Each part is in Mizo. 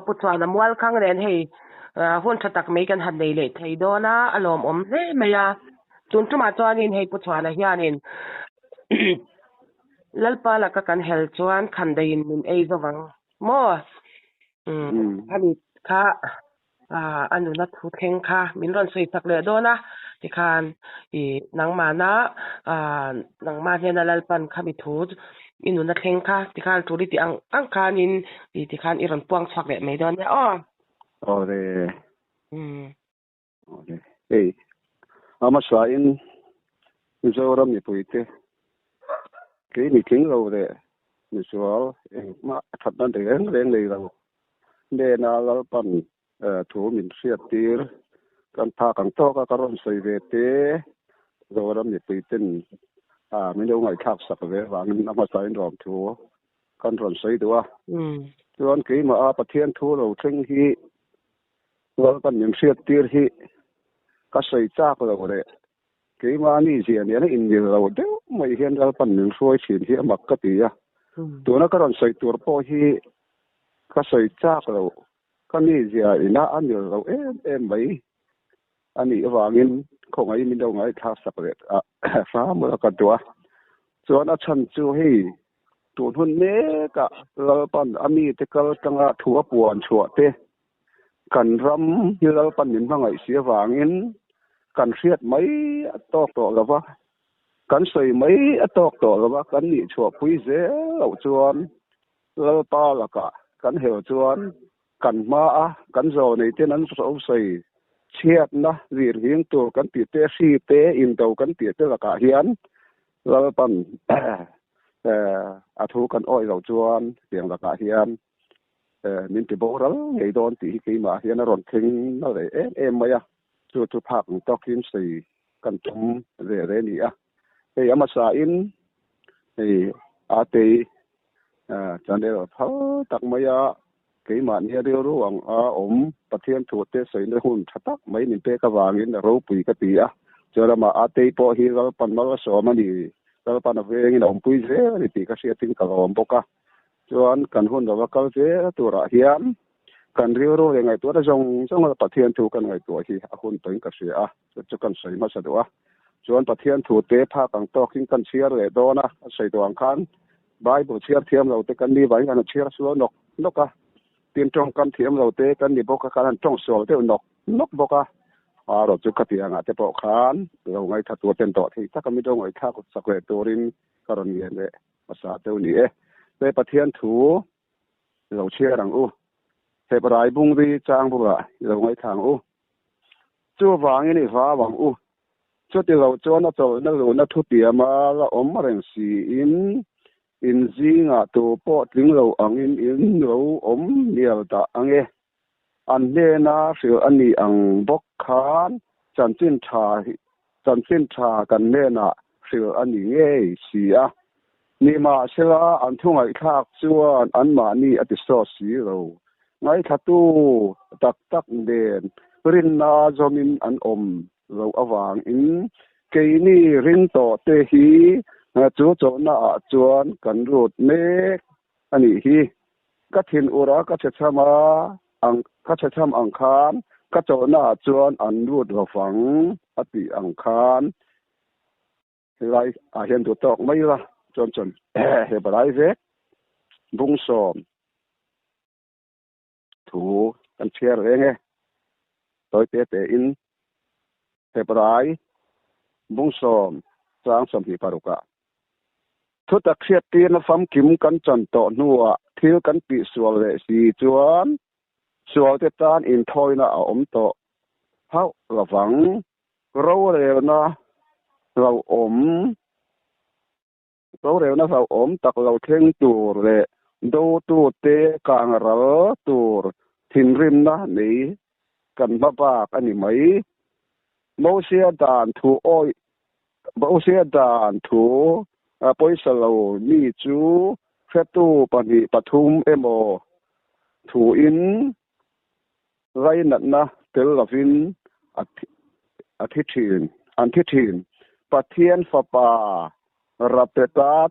Pu Chuana Mualkhang nen hei hun tha tak mai kan han nei leh thei dawn a, a lawmawm hle mai a. Tun tumah chuanin hei Pu Chuana hianin Lalpa laka kan hel chuan khandaiin min ei zo vang maw? Ani kha a nuna thu thleng kha min rawn sawi chak leh dawn a, tikhan i nangmahna nangmah hnena Lalpan khami thu i nuna thleng kha tikhan tul i tih ang ang khanin i tikhan i rawn puang chhuak leh mai dawn nia aw. Awle. Awle. Hei a hmasain Mizoram mipuite kei mi tling lo leh misual engmah thatna reng reng nei lo hnena Lalpan thu min hriat tir kan phak ang tawk a ka rawn sawi ve te Zoram mipuiten min lo ngaihthlak sak ve vangin a hmasain rawm thu kan rawn sawi duh a. Chuan keimah a Pathian thu lo thleng hi Lalpan min hriat tir hi ka sawi chak lo leh keimahni zia nena inmil lo deuh mai hian Lalpan min hruai thin hi a mak ka ti a. Tuna ka rawn sawi tur pawh hi ka sawi chak lo, ka mi zia ina a mil lo em em mai a nih avangin khawngaih min lo ngaihthlak sak leh hram ula ka duh a. Chuan a chhan chu hei tun hun mekah Lalpan a mite kal tanga thu a puan chhuah te Kan ram hi Lalpan min hmangaih si avangin kan hriat mai a tawk tawh lo va, kan sawi mai a tawk tawh lo va, kan nih chhuahpui zel loh chuan Lalpa lakah kan hel chuan kan hmaa kan zawneiten an lo sawi chhiatna zirhing tur kan tih te, hri te, indo kan tih te lakah hian Lalpan a thu kan awih loh chuan tiang lakah hian min ti boral ngei dawn tih hi keimah hian a rawn thleng na leh em em mai a, chu chu phak ang tawkin sawi kan tum ve ve a ni a. Hei a hmasain hei Atei channel phal tak mai a keimahnia rilru ang a awm Pathian thute sawina hun tha tak mai min pek avangin a ropui ka ti a, chuan Atei pawh hi Lalpan mal a sawm a ni, Lalpan a vengin a awmpui zel a ni tih ka hriatin ka lawm bawk a. Chuan kan hun lova kal zel turah hian kan rilru leh ngaihtuahna zawng zawng a Pathian thu kan ngaihtuah hi a hun tawhin ka hria a, chu chu kan sawi hmasa duh a. Chuan Pathian thu te phak ang tawkin kan chhiar leh dawn a, a sawi duh ang khan Bible chhiar thiam lo te kan ni vangin kan han chhiar sual nawk nawk a, tin tawngkam thiam lo te kan ni bawk a, kan han tawng sual deuh nawk nawk bawk a. Erawh chu khatiangah te pawh khan lo ngaihthla tur ten tawh thei tak a mi do ngaihthlak sak leh turin ka rawn ngen leh. Hmasa deuh ni e. He Pathian thu i lo chhiar ang u. Hebrai bungri chang bulah i lo ngaithla ang u. Chuvangin i vau ang u. Chuti lo chuan a chawlhna luhna thu piama la awm reng siin in zingah tu pawh tling lo angin in lo awm mial dah ang e. An hnena hrilh a nih ang bawk khan chanchin tha chanchin tha kan hnenah hrilh a ni ngei si a. Nimahsela an thu ngaihthlak chuan anmahni a ti sawt si lo. Ngaithlatu tak tak nen rinna zawmin an awm loh avangin keini ring tawhte hi chu chawhnaah chuan kan lut mek a nih hi. Ka thin ur a, ka chhe chham a, ang, ka chhe chham ang khan ka chawhna ah chuan an lut lo vang a tih ang khan helai ah hian duh tawk mai ila chuan chuan he balai vek bung sawm thu kan chhiar reng e tawi te te in Hebrai bung sawm chang 26 ah Thutak hriattirna famkim kan chan tawh hnuah thil kan tihsual leh si chuan sualte tan inthawina a awm tawh hauh lovang. Rorelna hlauhawm Rorelna hlauhawm tak lo thleng tur leh dotute kang ral tur thinrimna nei kan hma bak a ni mai. Mosia dan thu awih Mosia dan thu pawisa lo mi chu hretu pahnih pathum emaw thuin Rainatna tel lovin a thi thin, an thi thin. Pathian Fapa Rapeta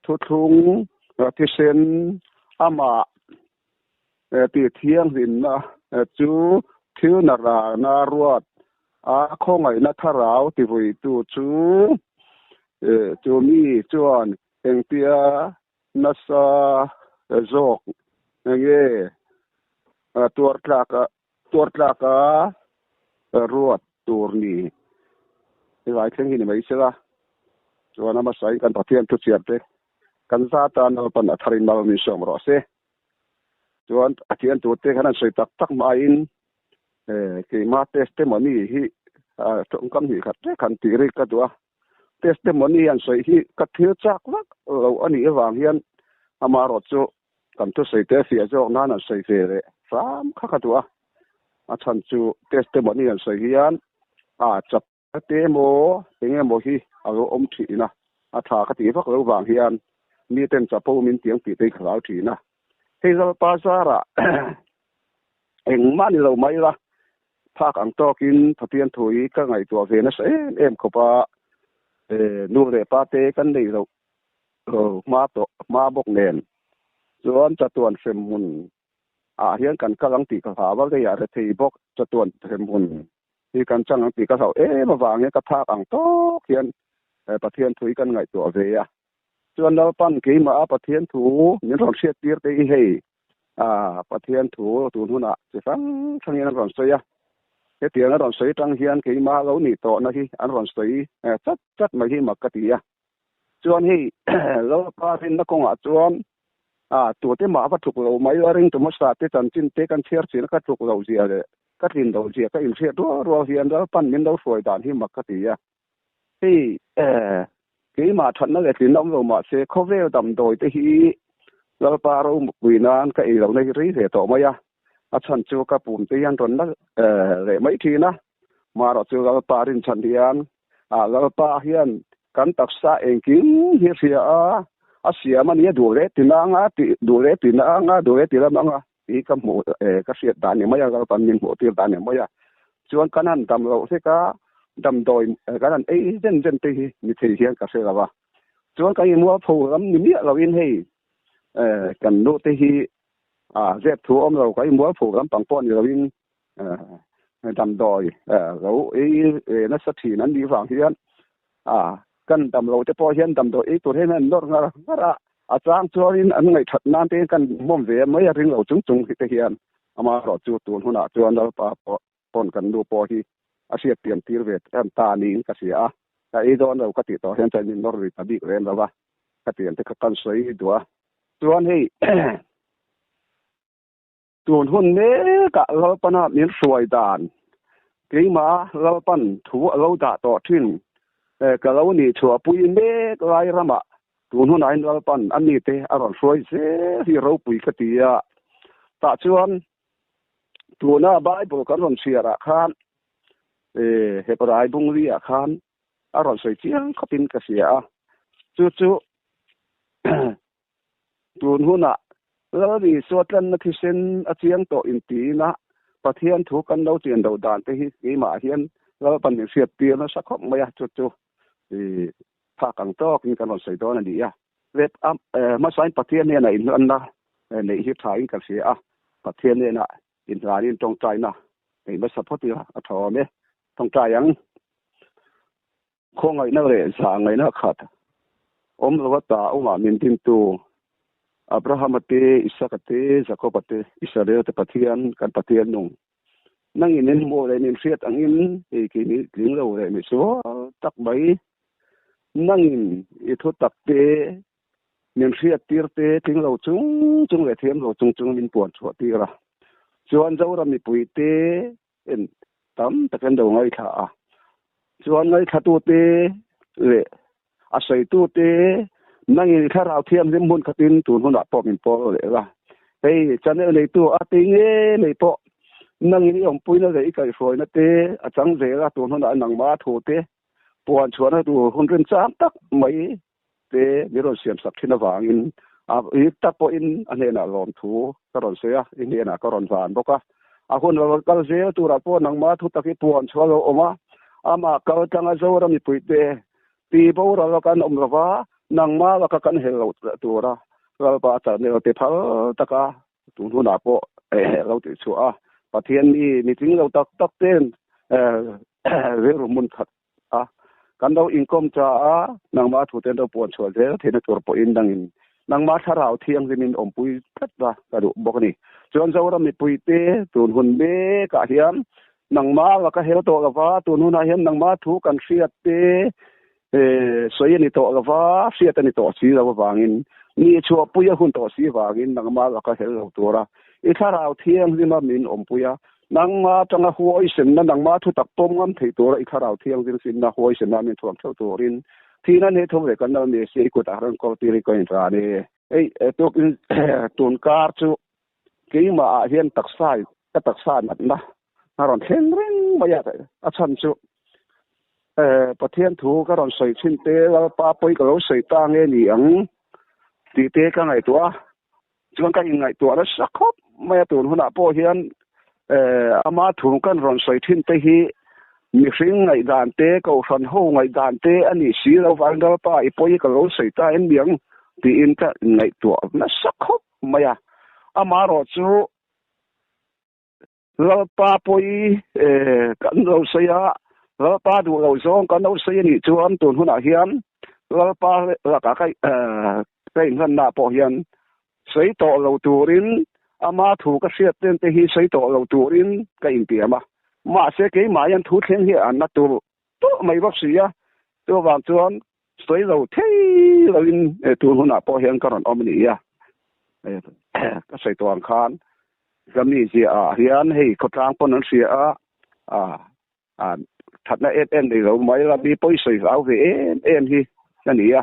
thuthlung thisen amah Tih thianghlimna chu thil na rana ruat a khawngaihna thlarau tivuitu chu chu mi chuan engtia nasa zawk nge tuar tlaka tuar tlaka ruat tur ni helai thleng hi ni mai sela chuan a hmasain kan Pathian thuchiar te kan zat a Lalpan a tharin mal min sawm rawh se. Chuan a thian tur te khan an sawi tak tak maiin keima testimony hi tawngkam hnih khat vek han tih rik ka duh a. Testimony an sawi hi ka thil chak vak lo a nih avang hian amaherawhchu kan thusawi te fiah zawk nan an sawi ve leh hram kha ka duh a. A chhan chu testimony an sawi hian a chap A te emaw eng emaw hi a lo awm thin a, a tha ka tih vak lo vang hian mi ten chapo min tiang tih te hi ka hlau thin a. Hei Lalpa zarah engmah ni lo mai la, phak ang tawkin Pathian thu hi ka ngaihtuah ve nasa em em khawp a, nu leh pa te kan neih loh hma tawh hma bawk nen chuan chatuan hremhmun ah hian kan kal ang tih ka hlau a, leiah rethei bawk chatuan hremhmun hi kan chang ang tih ka hlauh em avang hian ka phak ang tawk hian Pathian thu hi kan ngaihtuah ve a. Chuan Lalpan keimah a Pathian thu min rawn hriat tir te hi hei Pathian thu tun hunah chi hrang hrang hian an rawn sawi a. Hetiang a rawn sawi tang hian keimah lo nih tawhna hi an rawn sawi chat chat mai hi mak ka ti a. Chuan hei Lalpa rinna kawngah chuan tute mah va tluk lo mai a ringtu hmasa te chanchin te kan chhiar chin a ka tluk loh zia leh Ka tlin lo zia ka inhriat rual rual hian Lalpan min lo hruai dan hi mak ka ti a. Hei keimah thatna leh tlinna awm lo mah se khawvel damdawi te hi Lalpa ropui nan ka ei lohna hi rei ve tawh mai a. A chhan chu ka pum te hian rawn la leh mai thin a. Marawh chu Lalpa rinchhan hian Lalpa hian kan taksa engkim hi hria a, a siam a nia duh leh ti na anga, duh leh ti na anga, duh leh ti lam anga. Tih ka hmuh ka hriat dan ni mai a, Lalpan min hmuh tir dan ni mai a. Chuan kan han dam loh hlek a, damdawi kan han ei zen zen te hi ni thei hian ka hre lo a. Chuan kan inmualpho lam ni miah loin hei kan nu te hi zep thu awm lo, kan inmualpho lampang pawh ni loin damdawi lo ei nasa thin an nih vang hian kan dam lo te pawh hian damdawi ei tur hian an nawr ngar ngar a, a chang chuanin an ngaihthat nan te kan hmawm ve mai a ring lo chung chung hi te hian amaherawh chu tun hunah chuan Lalpa pawh pawn kan nu pawh hi a hriat pian tir ve em ta niin ka hria a, ka ei dawn lo ka tih tawh hian chuan min nawr ri ta bik lem lo va, ka tiang te kha kan sawi duh a, chuan hei Tun hun mekah Lalpana min hruai dan, keimah Lalpan thu a lo dah tawh thin, ka lo nih chhuahpui mek lai ramah tun hunain Lalpan a mite a rawn hruai zel hi ropui ka ti a. Tah chuan tuna Bible kan rawn chhiarah khan Hebrai bungli-ah khan a rawn sawi chiang khawpin ka hria a, chu chu Tun hunah Lal Isua tlanna thisen a chiang tawh intiin a, Pathian thu kan lo chian do dan te hi keimah hian Lalpan min hriat tir nasa khawp mai a, chu chu phak ang tawkin kan rawn sawi dawn a ni a. Let a hmasain Pathian hnenah inhlanna neih hi thain ka hria a, Pathian hnenah inhlanin tawngtaina neih hmasa phawt ila a tha awm e. Tawngtai ang. Khawngaihna leh zahngaihna khat awm lova ta awmah min dintu Abrahama te, Isaka te, Jakoba te, Israel te Pathian, kan Pathian nung. Nangin min hmuh leh min hriat angin hei kei mi tling lo leh mi sual tak mai. Nangin i thu tak te, min hriat tir te, tling lo chung chung leh thiam lo chung chung min puan chhuah tir a. Chuan Zoram mipui te En tam tak an lo ngaithla a, chuan ngaithlatute leh a sawitute nangin i thlarau thianghlim hmun khatin tun hunah pawh min pawl leh la. Hei channel neitu a tei nge nei pawh nangin i awmpuina leh i kaihhruaina te a chang zel a, tun hunah nangmah thu te puan chhuahna tur hun rinchang tak mai te min rawn siam sak thin avangin a i tak pawhin a hnenah lawmthu ka rawn sawi a, i hnenah ka rawn van bawk a. A hun lo kal zel turah pawh nangmah thu tak i puan chhuah lo awm a, amah kal tlanga Zoram mipuite ti boral a kan awm lova, nangmah laka kan hel loh tura Lalpa channel te phal taka tun hunah pawh. lo tih chhuah a, Pathian mi mi tling lo tak tak ten rilru hmun khat a kan lo inkawm cha a, nangmah thu ten lo puan chhuah zel theihna tur pawhin dangin nangmah thlarau thianghlimin awmpui tlat la ka duh bawk a ni. Chuan Zoram mipuite tun hun mekah hian nangmah laka hel tawh lova, tun hunah hian nangmah thu kan hriat te sawi a ni tawh lova, hriat a ni tawh si lo avangin ni chhuahpui a hun tawh si vangin nangmah laka hel lo tura i thlarau thianghlima min awmpui a, Nangma atanga huaisenna, nangma thu tak pawm ngam thei tura i thlarau thianghlim finna huaisenna min thuam theuh turin thihna nei tho ve kan lo ni si, i kutah rawn kawr tir i ka inran e. Hei tukin tun kar chu keimah ah hian taksa ka taksa natna a rawn thleng reng mai a, a chhan chu Pathian thu ka rawn sawi thin te Lalpa pawi ka lo sawi ta nge ni ang tih te ka ngaihtuah a. Chuan ka inngaihtuah nasa khawp mai a, tun hunah pawh hian ama thu kan rawn sawi thin te hi mihring ngaihdan te, kohhran ho ngaihdan te a nih si lo vang Lalpa i pawi ka lo sawi ta em niang tiin ka inngaihtuah nasa khawp mai a. Amaherawh chu Lalpa pawi kan lo sawi a, Lalpa duh lo zawng kan lo sawi a nih chuan tun hunah hian Lalpa lakah ka ka inhlanna pawh hian sawi tawh lo turin ama thu ka hriat ten te hi sawi tawh lo turin ka intiam a. Mahse keimah hian thu thleng hi an na tur tawh mai bawk si a, chuvang chuan sawi lo thei loin tun hunah pawh hian ka rawn awm a ni a. Ka sawi tawh ang khan Ka mizia ah hian hei khawtlang pawn an hria a, ah thatna em em nei lo mai la mi pawi sawi hlau ve em em hi ka ni a,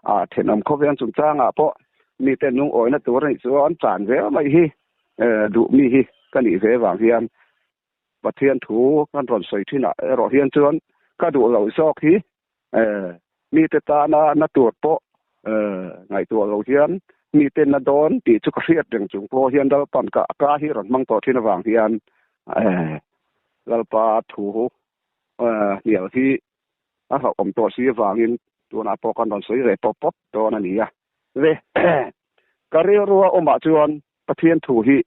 ah thenawm khawvel chungchang ah pawh mite lungawina tur a nih chuan chan zel mai hi duh mi hi ka nih ve vang hian Pathian thu kan rawn sawi thin ah erawh hian chuan ka duh loh zawk hi mite tana na tur pawh ngaihtuah lo hian mite na dawn tih chu ka hriat reng chung pawh hian Lalpan ka ka hi rawn hmang tawh thin avang hian Lalpa thu hnial hi a hlauhawm tawh si avangin tunah pawh kan rawn sawi ve pawp pawp dawn a ni a. Le ka rilrua awmah chuan Pathian thu hi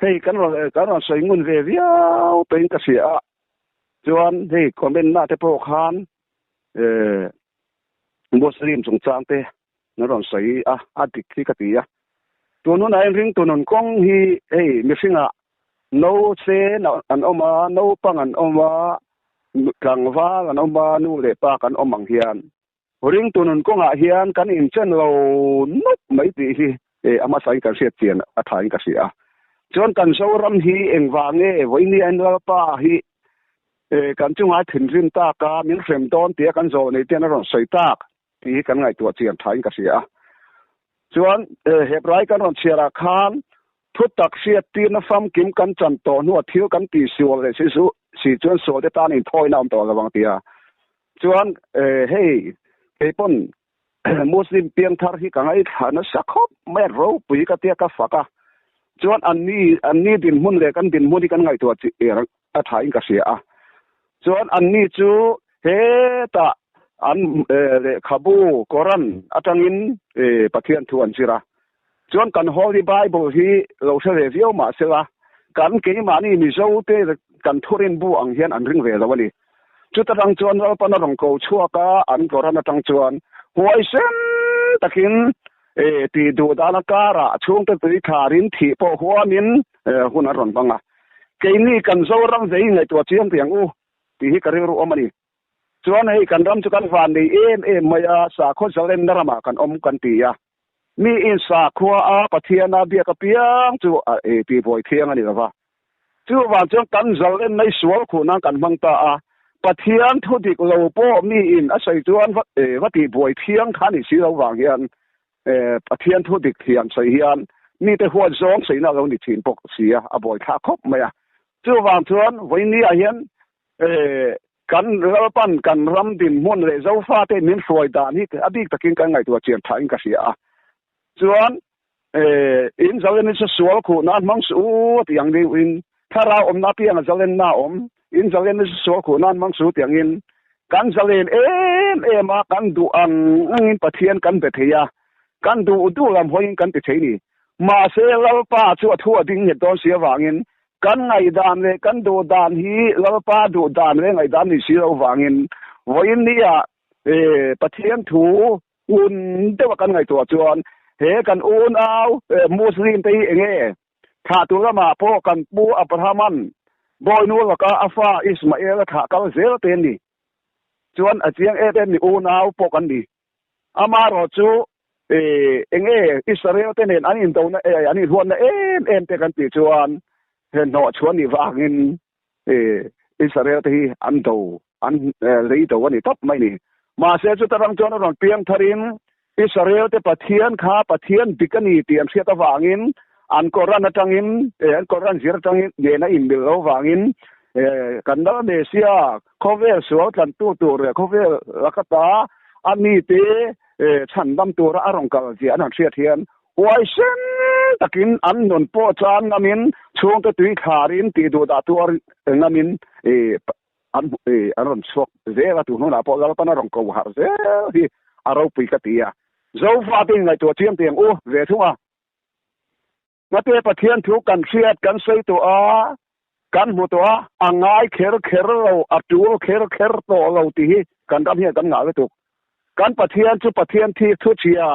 hei kan rawn kan rawn sawi ngun ve viau pawhin ka hria a. Chuan hei comment na te pawh khan eh Muslim chungchang te an rawn sawi a, a dik hi ka ti a. Tun hunah hian ringtu nun kawng hi hei mihringah no sen an awm a, naupang an awm a, tlangval an awm a, nu leh pa kan awm ang hian ringtu nun kawngah hian kan inchen lo nawk mai tih hi a hmasain kan hriat chian a thain ka hria a. Chuan kan Zoram hi engvang nge vawinia in Lalpa hi kan chunga thinrim tak a, min hrem dawn tia kan zawh nei ten a rawn sawi tak tih hi kan ngaihtuah chian thain ka hria a. Chuan Hebrai kan rawn chhiarah khan thu tak hriat tirna famkim kan chan tawh hnuah thil kan tih sual leh si chu si chuan sual te tan inthawina a awm tawh lo ang tia. Chuan hei keipawn Muslim piangthar hi ka ngaithla nasa khawp mai a, ropui ka tia ka fak a. Chuan anni anni dinhmun leh kan dinhmun hi kan ngaihtuah chi a thain ka hria a. Chuan anni chu hetah an lehkhabu Koran atangin Pathian thu an zir a. Chuan kan Holy Bible hi lo hre ve viau mah sela kan keimahni Mizo te kan thurin bu ang hian an ring ve lo a ni. Chuta tang chuan Lalpan a rawn ko chhuak a, an Koran atang chuan huaisen takin tih duh dana karah chhungte tui thlarin thih pawh huamin hun an rawn hmang a. Keini kan Zoram vei ngaihtuah chiang tih ang u tih hi ka rilru awm a ni. Chuan hei kan ram chu kan van nei em em mai a, sakhaw zalenna ramah kan awm kan ti a. Mi in sakhua a Pathiana biak apiang chu a tihbuai thiang a ni lova. Chuvang chuan kan zalenna i sual khuh nan kan hmang ta a, Pathian thu dik lo pawh mi in a sawi chuan va tihbuai thiang kha a nih si lo vang hian Pathian thu dik thiam sawi hian mite huat zawng sawiina a lo ni thin bawk si a, a buaithlak khawp mai a. Chuvang chuan vawinia hian kan Lalpan kan ram dinhmun leh Zofate min hruai dan hi a bik takin kan ngaihtuah chian thain ka hria a. Chuan in zalen hi chu sual khuh nan hmang suh u tih ang deuhin thlarau awmna apianga zalenna a awm, in zalen hi chu sual khuh nan hmang suh tih angin kan zalen em em a, kan duh ang angin Pathian kan be thei a, kan duh duh lam hawiin kan ti thei ni. Mahse Lalpa chu a thu a ding nghet dawn si avangin kan ngaihdan leh kan duh dan hi Lalpa duh dan leh ngaihdan ni si lo vangin vawiin nia Pathian thu un deuha kan ngaihtuah chuan he kan unau Muslim te hi enge thlah tur lamah pawh kan pu Abrahaman bawinu laka a fa Ismael a thlah kal zel te an ni. Chuan a chiang em em ni unau pawh kan ni. Amaherawh chu enge Israel te nen an indona an inhuatna em em te kan tih chuan he hnawh chhuan nih vangin Israel te hi an do an lei do a ni tawp mai ni. Mahse chuta rang chuan a rawn piang tharin Israel te Pathian kha Pathian dik a ni tih an hriat avangin an Koran atangin an Koran zir atangin nena inmil lo vangin kan lal Messia khawvel sual tlantu tur leh khawvel lakata a mite chhandam tura a rawn kal zia an han hriat hian huaisen takin an nun pawh chan ngamin chhungte tui thlarin tih duh dah tuar ngamin an an rawn chhuak zel a tu hnunah pawh Lalpan a rawn ko harh zel hi a ropui ka ti a. Zofate in ngaihtuah chiam teng u ve thung a. Ngate Pathian thu kan hriat kan sawi tawh a, kan hmu tawh a, a ngai kher kher lo, a tul kher kher tawh lo tih hi kan ram hian kan ngah lutuk. Kan Pathian chu Pathian thik thu chhia,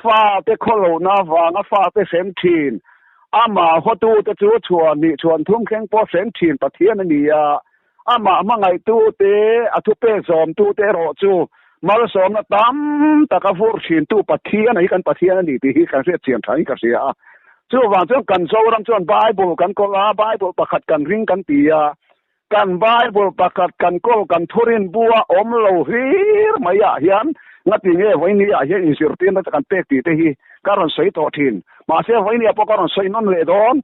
fate khawlohna avanga fate hrem thin, amah hawtute chu chhuan hnih chhuan thum thleng pawh hrem thin Pathian a ni a, amah hmangaihtute, a thupek zawmtute erawh chu malsawmna tam taka vur thintu Pathian a hi kan Pathian a ni tih hi kan hriat chian thain ka hria a. Chuvang chuan kan Zoram chuan Bible kan kawl a, Bible pakhat kan ring kan ti a, Kan Bible pakhat kan kawl kan thurin bua awm lo hlir mai ah hian ngati nge vawiini ah hian inzirtirna te kan pek tih te hi ka rawn sawi tawh thin. Mahse vawiini ah pawh ka rawn sawi nawn leh dawn.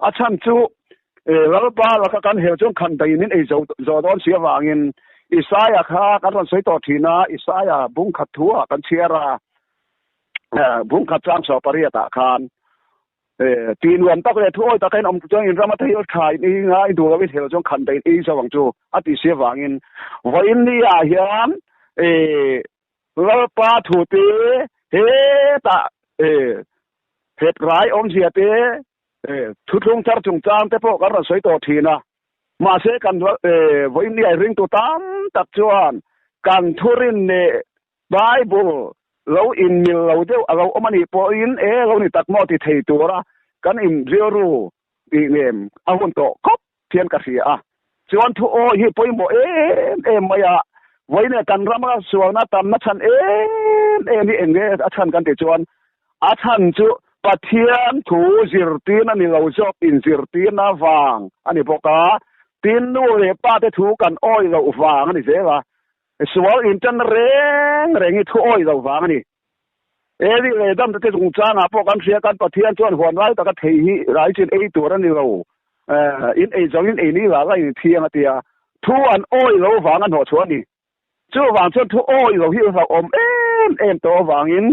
A chhan chu Lalpa laka kan hel chuan khan daih min ei zo zo dawn si avangin Isaia kha kan rawn sawi tawh thin a, Isaia bung khat thu ah kan chhiar a, bung khat chang saw pariat ah khan Ti nuam tak leh thuawi taka in awm chuan in rama thil tha in ei nga i duh lo in hel chuan khan daih in ei zo ang chu a tih si avangin vawiin ni ah hian Lalpa thu te hetah het rai awmzia te thuthlung thar chungchang te pawh kan rawn sawi tawh thin a mahse kan vawiin ni ah ringtu tam tak chuan kan thurin leh Bible lo inmil lo deuh a lo awm a nih pawhin e lo ni tak maw ti thei tura kan in rilru tih nem a hun tawh khawp hian ka hria a. Chuan thu awi hi pawimawh em em mai a, vawiin kan rama sualna tamna chhan em em hi eng nge a chhan kan tih chuan a chhan chu Pathian thu zirtirna ni lo zawk inzirtirna vang a ni bawk a, tin nu leh pa te thu kan awi loh vang a ni zel a. Sual inṭanna reng reng hi thu awih lo vang a ni. Eli leh Damte te chungchangah pawh kan hria, kan Pathian chuan huan lai taka thei hi rai chin ei tur a ni lo. In ei zawngin ei ni la la in thiang a ti a, thu an awih lo vang a hnawhchhuah a ni. Chuvang chuan thu awih lo hi hlauhawm em em tawh avangin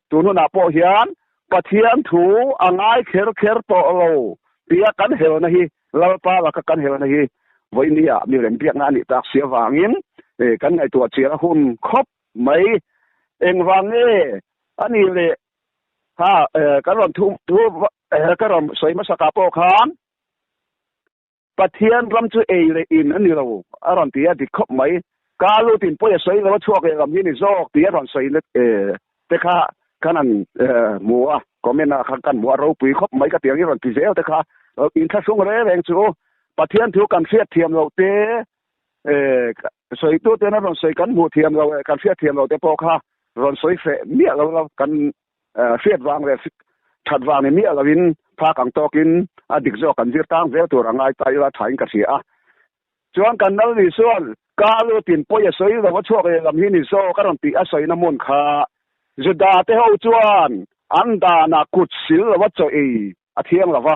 tun hunah pawh hian Pathian thu a ngai kher kher tawh lo tia kan helna hi Lalpa laka kan helna hi vawinia mi rembiakna a nih tak si avangin kan ngaihtuah chian a hun khawp mai. Engvang nge a nih leh kha kan rawn thu ka rawn sawi hmasakah pawh khan Pathian ram chu ei leh in a ni lo a rawn ti a, dik khawp mai. Ka lutin pawi a sawi lo a chhuak leh lam hi ni zawk tih a rawn sawi te kha kan han hmu a, comment ah khan kan hmu a, ropui khawp mai ka ti ang i rawn ti zel te kha inthlahrung reng reng chu Pathian thu kan hriat thiam loh te sawitu ten a rawn sawi kan hmuh thiam loh leh kan hriat thiam loh te pawh kha rawn sawi hreh miah lo la kan hriat vang leh that vang ni miah loin phak ang tawkin a dik zawk kan zir tang zel tur a ngai ta ila thain ka hria a. Chuan kan Lal Isua'n ka lutin pawi a sawi lo a chhuak leh lam hi ni zawk a rawn tih a sawina hmun kha Juda te ho chuan an danah kut sil lo a chaw ei a thiang lo va,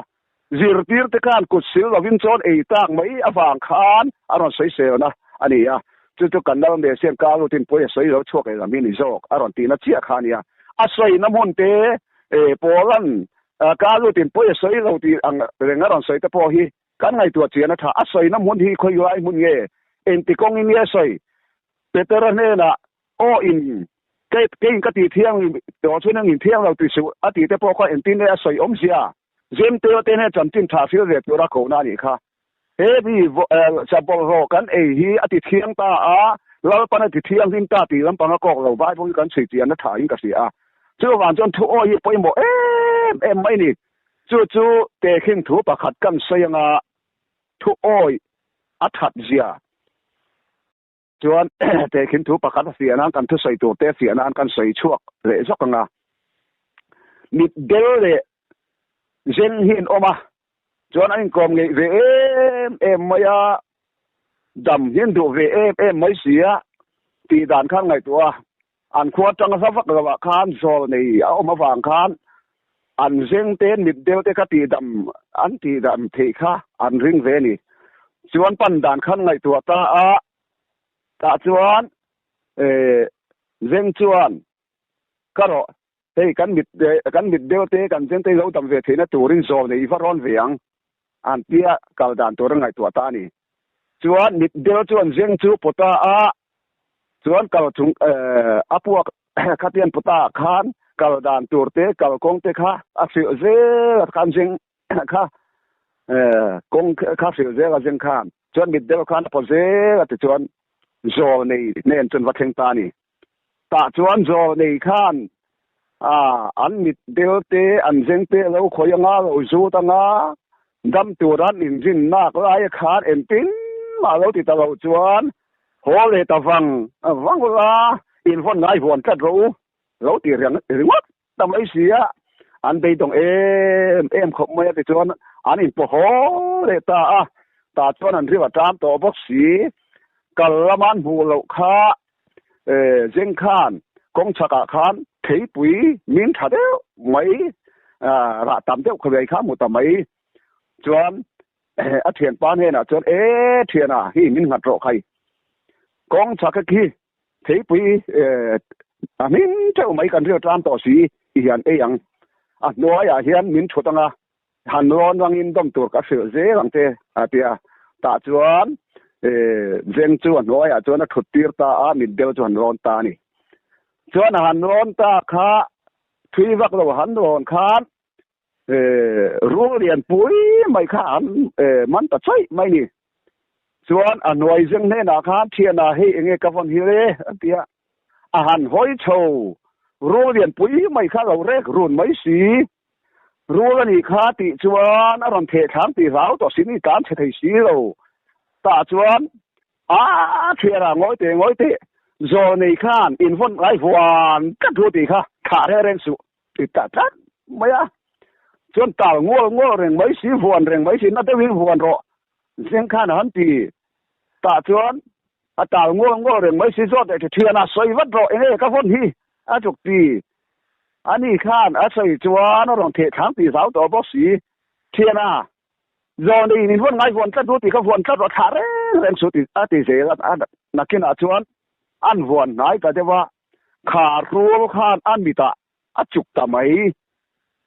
zirtir te khan kut sil lovin chawn ei tak mai avang khan a rawn sawiselna a ni a, chu chu kan Lal Mesia'n ka lutin pawi a sawi lo a chhuak leh lam hi ni zawk a rawn tihna chiah kha a ni a, a sawina hmun te Paula'n ka lutin pawi a sawi lo tih ang reng a rawn sawi te pawh hi Kan ngaihtuah chian a tha. A sawina hmun hi khawi lai hmun nge? Engti kawngin nge a sawi? Petera hnenah, Aw in Kei keiin ka tih thiang tawh chuan engin thiang lo ti suh a tih te pawh kha engtin nge a sawi awmzia? Zem teu te hnen chanchin tha hril ve tura kohna a nih kha. He mi bawlhhlawh kan ei hi a ti thiang ta a, Lalpan a ti thianghlim ta tih lampang a kawk lo Bible hi kan chhui chian a tha in ka hria a. Chuvang chuan thu awi hi pawimawh em em mai ni. Chu chu tehkhin thu pakhat kan sawi anga thu awi a that zia. Chuan tehkhin thu pakhat a fiah nan kan thusawi tur te fiah nan kan sawi chhuak leh zawk ang a. Mit del leh zen hi an awm a, chuan an inkawm ngeih ve em em mai a, dam hi an duh ve em em mai si a, tih dan khan ngaihtuah a, an khua atanga hla vak lovah khan zawl nei a awm avang khan an zeng te mit del te kha tihdam an tihdam theih kha an ring ve a ni. Chuan pan dan khan ngaihtuah ta a, tah chuan zeng chuan ka rawh hei kan mit kan mit del te kan zeng te lo dam ve theihna turin zawl nei i va rawn ve ang an tia kal dan tur a ngaihtuah ta a ni. Chuan mit del chuan zeng chu pawta a Chuan kal chung a puak khatian pawta khan kal dan tur te kal kawng te kha a hrilh zel a khan zeng kha kawng kha hrilh zel a zeng khan chuan mit deuh khan a paw zel a ti chuan zawl nei nen chuan va thleng ta a ni. Tah chuan zawl nei khan an mit del te an zeng te lo khawi anga lo zut anga dam tur an inrin nak lai khan engtin mah lo ti ta lo chuan Haw leh ta vang vang ula, in vawn ngai vuan tlat rawh u, lo ti reng ringawt ta mai si a, an beidawng em em khawp mai a tichuan an inpawh haw leh ta a, tah chuan an riva ṭam tawh bawk si, kal lama an hmuh loh kha zeng khan kawng chhakah khan theipui min ṭha deuh mai rah tam deuh khawvei kha a hmu ta mai chuan A thianpa hnenah chuan, E thiana, hi min nghat rawh khai. Kawng chhak khi theipui a hmin theuh mai kan riat ram tawh si i hian ei ang. A hnuaiah hian min thut anga han rawn rangin dawm tur ka hrilh zel ang che a ti a. Tah chuan zeng chu a hnuaiah chuan a thut tir ta a, mitdel chu han rawn ta a ni. Chuan a han rawn ta kha thui vak lo han rawn khan Rul lian pui mai kha an man ta chaih mai ni. Chuan a hnuai zeng hnenah khan thianah hei enge ka vawn hi le an ti a. A han hawi chho rul lian pui mai kha lo rek run mai si. Rul a nih kha tih chuan a rawn theh thlang tih hlau tawh si ni tlan chhe thei si lo. Tah chuan a thianah ngawi teh ngawi teh zawl nei khan in vawn ngai vuan tlat ru tih kha thlah reng reng suh. Ti ta tlat mai a, chuan tal ngual ngual reng mai si, vuan reng mai si, na deuhin vuan rawh zeng khan a han ti. Tah chuan a tal ngual ngual reng mai si, zawt leh ṭhi ṭhian a sawi vat rawh, enge ka vawn hi a tluk ti. Ani khan a sawi chuan a rawn theh thlang tih zau tawh bawk si, ṭhian a, zawn in in vawn ngai vuan tlat ru tih kha vuan tlat rawh, thlah reng reng suh ti a ti zel a, nakinah chuan an vuan hnai ta deuh a, Kha rul khan a mitah a chuk ta mai.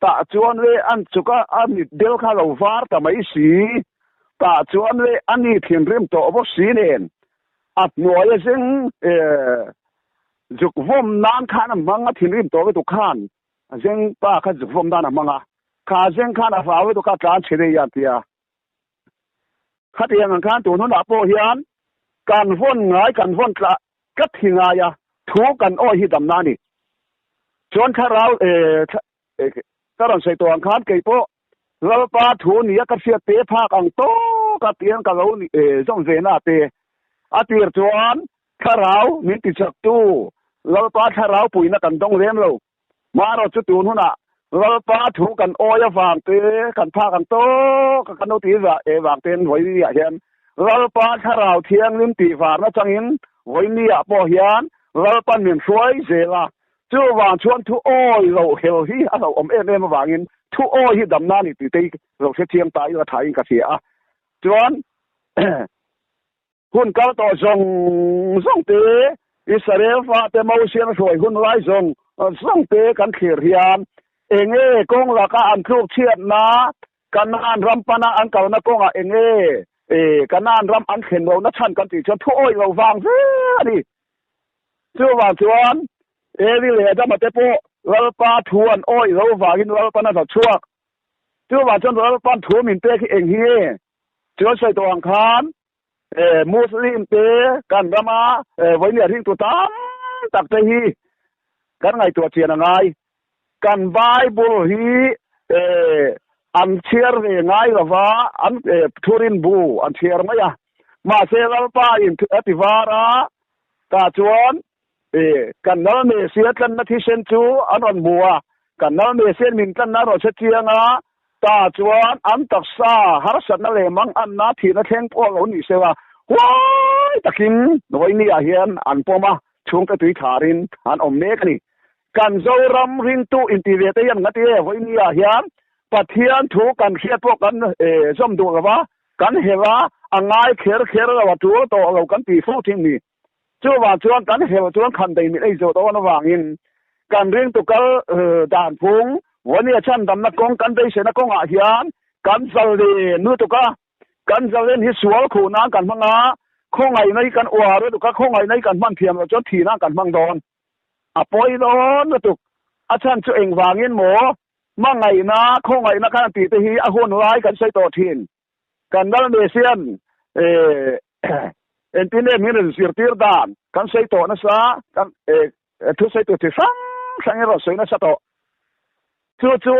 Tah chuan le an chuk a, a mit del kha lo var ta mai si. Tah chuan le a ni thinrim tawh bawk si nen a hnuai a zeng zuk vawm nan khan a hmang a, thinrim tawh lutuk khan a zeng pa kha zuk vawm nan a hmang a, kha zeng khan a hlau lutuk kha a tlan chhe daih a tia. Khatiang ang khan tun hunah pawh hian kan vawn ngai kan vawn tlah tlat hi ngai a, thu kan awi hi damna a ni. Chuan thlarau ka rawn sawi tawh ang khan kei pawh Lalpa thu nia ka hriat te phak ang tawk a tiang ka lo zawm ve na te a tir chuan thlarau min ti chaktu Lalpa thlarau puina kan dawng lem lo. Marawh chu tun hunah Lalpa thu kan awi avang te, kan phak ang tawk a kan lo ti e vang ten vawinia hian Lalpa Thlarau Thianghlim tih varna changin vawinia pawh hian Lalpan min hruai zel a, chuvang chuan thu awi lo hel hi a lo awm em em avangin thu awi hi damna a ni tih te hi lo hrethiam ta ila thain ka hria a, chuan Hun kal tawh zawng zawng te, Israel fate Mosian hruai hun lai zawng zawng te kan thlir hian enge kawng laka an tluk chhiatna, Kanaan ram pana an kalna kawngah enge Kanaan ram an thlen lohna chhan kan tih chuan thu awih lo vang zel a ni. Chuvang chuan Evi leh Adama te pawh Lalpa thu an awih lo vangin Lalpan a hnawtchhuak. Chuvang chuan Lalpan thu min pek hi eng hi nge? Chuan sawi tawh ang khan Muslim te kan rama vawinia ringtu tam tak te hi kan ngaihtuah chian a ngai. Kan Bible hi an chhiar ve ngai lova, an thurin bu an chhiar mai a. Mahse Lalpa in a ti var a, tah chuan kan Lal Messiah tlanna thisen chu an rawn hmu a, kan Lal Messiah min tlanna a rawn hre chiang a, tah chuan an taksa harsatna leh manganna thihna thleng pawh lo ni sela, huai takin vawinia hian an pawm a, chhungte tui tharin an awm mek a ni. Kan Zoram ringtu inti ve te hian ngati e, vawinia hian Pathian thu kan hriat pawh kan zawm duh lo va, kan helh a, a ngai kher kher lo, a tul tawh lo kan ti fo thin ni. Chuvang chuan kan helh chuan khan dei mit ei zawh dawn avangin kan ringtu kal dan phung Vawnia chhandamna kawng kan beiseina kawngah hian kan zalen lutuk a, kan zalen hi sual khuh nan kan hmang a, khawngaihna hi kan uar lutuk a, khawngaihna hi kan hman thiam loh chuan thih nan kan hmang dawn. A pawi dawn lutuk. A chhan chu engvangin maw hmangaihna, khawngaihna khan tih te hi a hun lai kan sawi tawh thin. Kan Lal Messian engtin nge min rawn zirtir dan kan sawi tawh nasa, kan thusawi tur chi hrang hrangin rawn sawi nasa tawh. Chu chu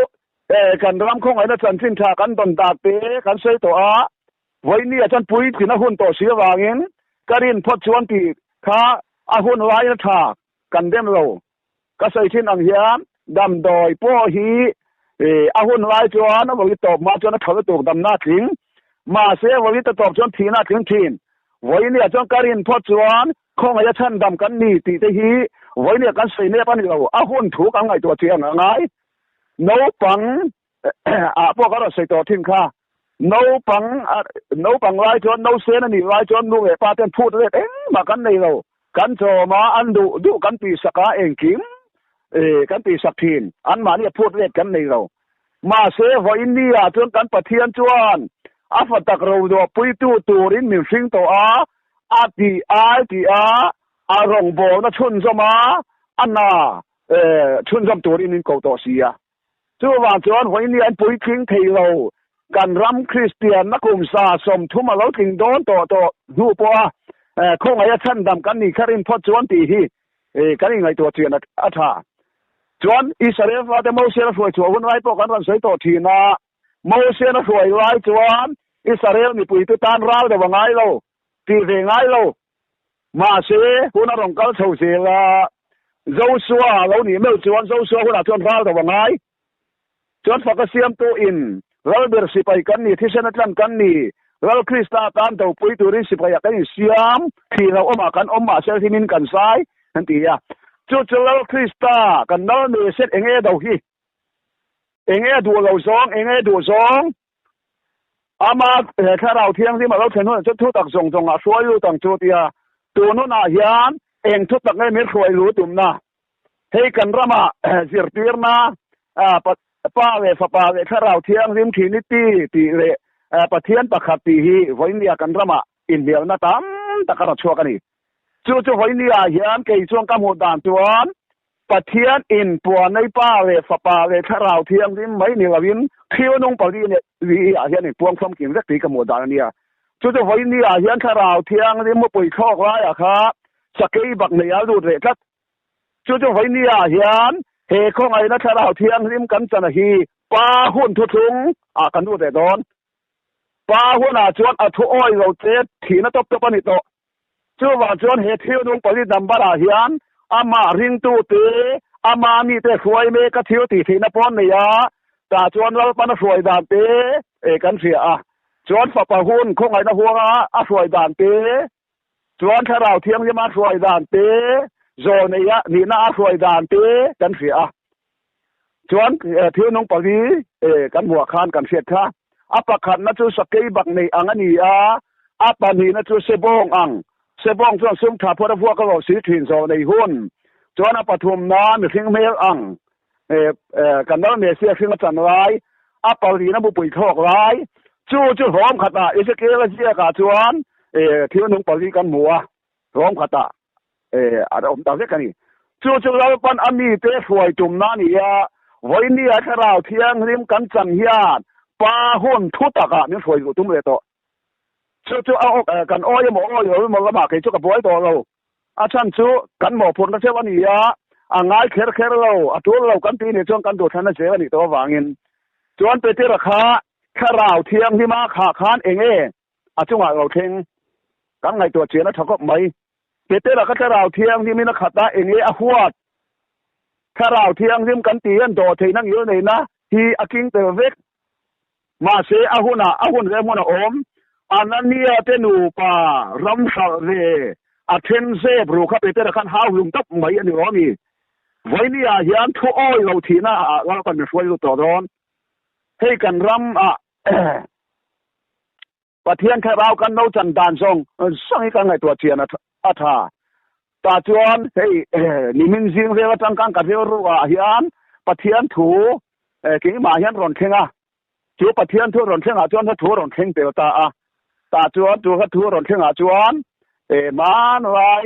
kan ram khawngaihna chanchin tha kan dawn dan te kan sawi tawh a, vawinia chuan puitlin a hun tawh si avangin ka rin phawt chuan tih kha a hun laina tha kan dem lo. Ka sawi thin ang hian damdawi pawh hi a hun lai chuan a vawi tawp hma chuan a tha lutuk damna a tling. Mahse vawi ta tawp chuan thihna a tling thin. Vawinia chuan ka rin phawt chuan khawngaih a chhandam kan ni tih te hi vawinia kan sawi nep a ni lo. A hun thu kan ngaihtuah chiang a ngai. Naupang ah pawh ka rawn sawi tawh thin kha. Naupang naupang lai chuan nausen a nih lai chuan nu leh pa ten phut let engmah kan nei lo. Kan chawm a, an duh duh kan tihsak a, engkim kan tihsak thin. Anmahni a phut let kan nei lo. Mahse, vawiin ni ah chuan kan Pathian chuan a fa tak ro duah puitu turin min hring tawh a, a tih ai tih a, a rawngbawlna chhunzawm a, a hna chhunzawm turin min ko tawh si a. Chuvang chuan vawiin ni an puitling thei lo, kan ram Kristianna kum sa 30 a lo tling dawn tawh tawh hnu pawha khawngaih a chhandam kan nih kha rin phawt chuan tih hi kan inngaihtuah chian a tha. Chuan Israel fate Mosian a hruai chhuah hun lai pawh kan rawn sawi tawh thin a, Mosian a hruai lai chuan Israel mipuite tan ral deuh a ngai lo, tih ve ngai lo. Mahse, hun a rawn kal chho zel a, Joshua a lo nih meuh chuan Joshua hunah chuan ral do a ngai. Chuan faka siamtu in Lalber sipai kan ni, thisen a tlan kan ni, Lal Krista tan dopui turin sipaiah kan insiam, thih loh awmah kan awm mahse hlimin kan zai, an ti a. Chu chu Lal Krista kan Lal Meset enge do hi? Enge a duh lo zawng? Enge a duh zawng? Ama he Thlarau Thianghlim a lo thlen hunah chuan thutak zawng zawng ah hruai lut ang chu tia tun hunah hian eng thutak nge min hruai lut tumna? Hei kan ramah zirtirna Pa leh Fapa leh Thlarau Thianghlim Trinity tih leh Pathian pakhat tih hi vawinia kan ramah inhnialna tam tak a rawn chhuak a ni. Chu chu vawinia hian kei chuan ka hmuh dan chuan Pathian in Puanei Pa leh Fapa leh Thlarau Thianghlim mai ni loin thil nung pali li ah hian in puang famkim vek tih ka hmuh dan a nia. Chu chu vawiin ah hian Thlarau Thianghlim mupui thlawk laiah kha sakei bak nei a lut leh tlat. Chu chu vawiin ah hian he khawngaihna Thlarau Thianghlim kan chana hi Pa hun thuthlung ah kan lut leh dawn. Pa hunah chuan a thu awi lo che thihna tawp tawp a ni tawh. Chuvang chuan he thil nung pali number ah hian amah ringtute, ama mite hruai mek a thil tih theihna pawh an nei a, tah chuan Lalpan a hruai dan te kan hria a, chuan fapa hun khawngaihna huanga a hruai dan te, chuan Thlarau Thianghlim a hruai dan te, zawlneia nihna a hruai dan te kan hria a. Chuan thil nung pali kan hmuah khan kan hriat kha. A pakhatna chu sakei bak nei ang a ni a, a pahnihna chu sebawng ang. Sebawng chuan sum tha phawt a vuak a rawh si thin zawh nei hun. Chuan a pathumna mihring hmel ang kan lal Messiah hring a chan lai, a palina mupui thlawk lai. Chu chu hlawm khatah Ezekiel a ziakah chuan thil nung pali kan hmu a, hlawm khatah a awm ta vek a ni. Chu chu Lalpan a mite hruai tumna a ni a, vawinia Thlarau Thianghlim kan chan hian Pa hun thu takah min hruai duh tum leh tawh. Chu chu a awk kan awi emaw awi lo emaw lamah kei chu ka buai tawh lo. A chhan chu kan mawhphurhna theuh a ni a, a ngai kher kher lo, a tul lo kan tih nih chuan kan duhthlanna zel a nih tawh avangin. Chuan Petera kha Thlarau Thianghlima khah khan eng nge a chungah lo thleng? Kan ngaihtuah chian a tha khawp mai. Petera kha Thlarau Thianghlimin a khat a, eng nge a huat? Thlarau Thianghlim kan tih hian dawhtheihna ngil neihna hi a king tel vek. Mahse, a hunah a hun rem hun a awm. Anania te nupa ram hralh ve a then zep ru kha Petera khan hau hlum tawp mai a ni lo a ni. Vawinia hian thu awi lo thihna ah Lalpan min hruai lut tawh dawn. Hei kan ram ah Pathian thlarau kan lo chan dan zawng zawng hi kan ngaihtuah chian a tha. Tah chuan hei nimin zing vel atang khan ka rilru ah hian Pathian thu keimah hian rawn thleng a. Chu Pathian thu rawn thleng ah chuan hla thu rawn thleng tel ta a. Tah chuan chu hla thu rawn thleng ah chuan hmanlai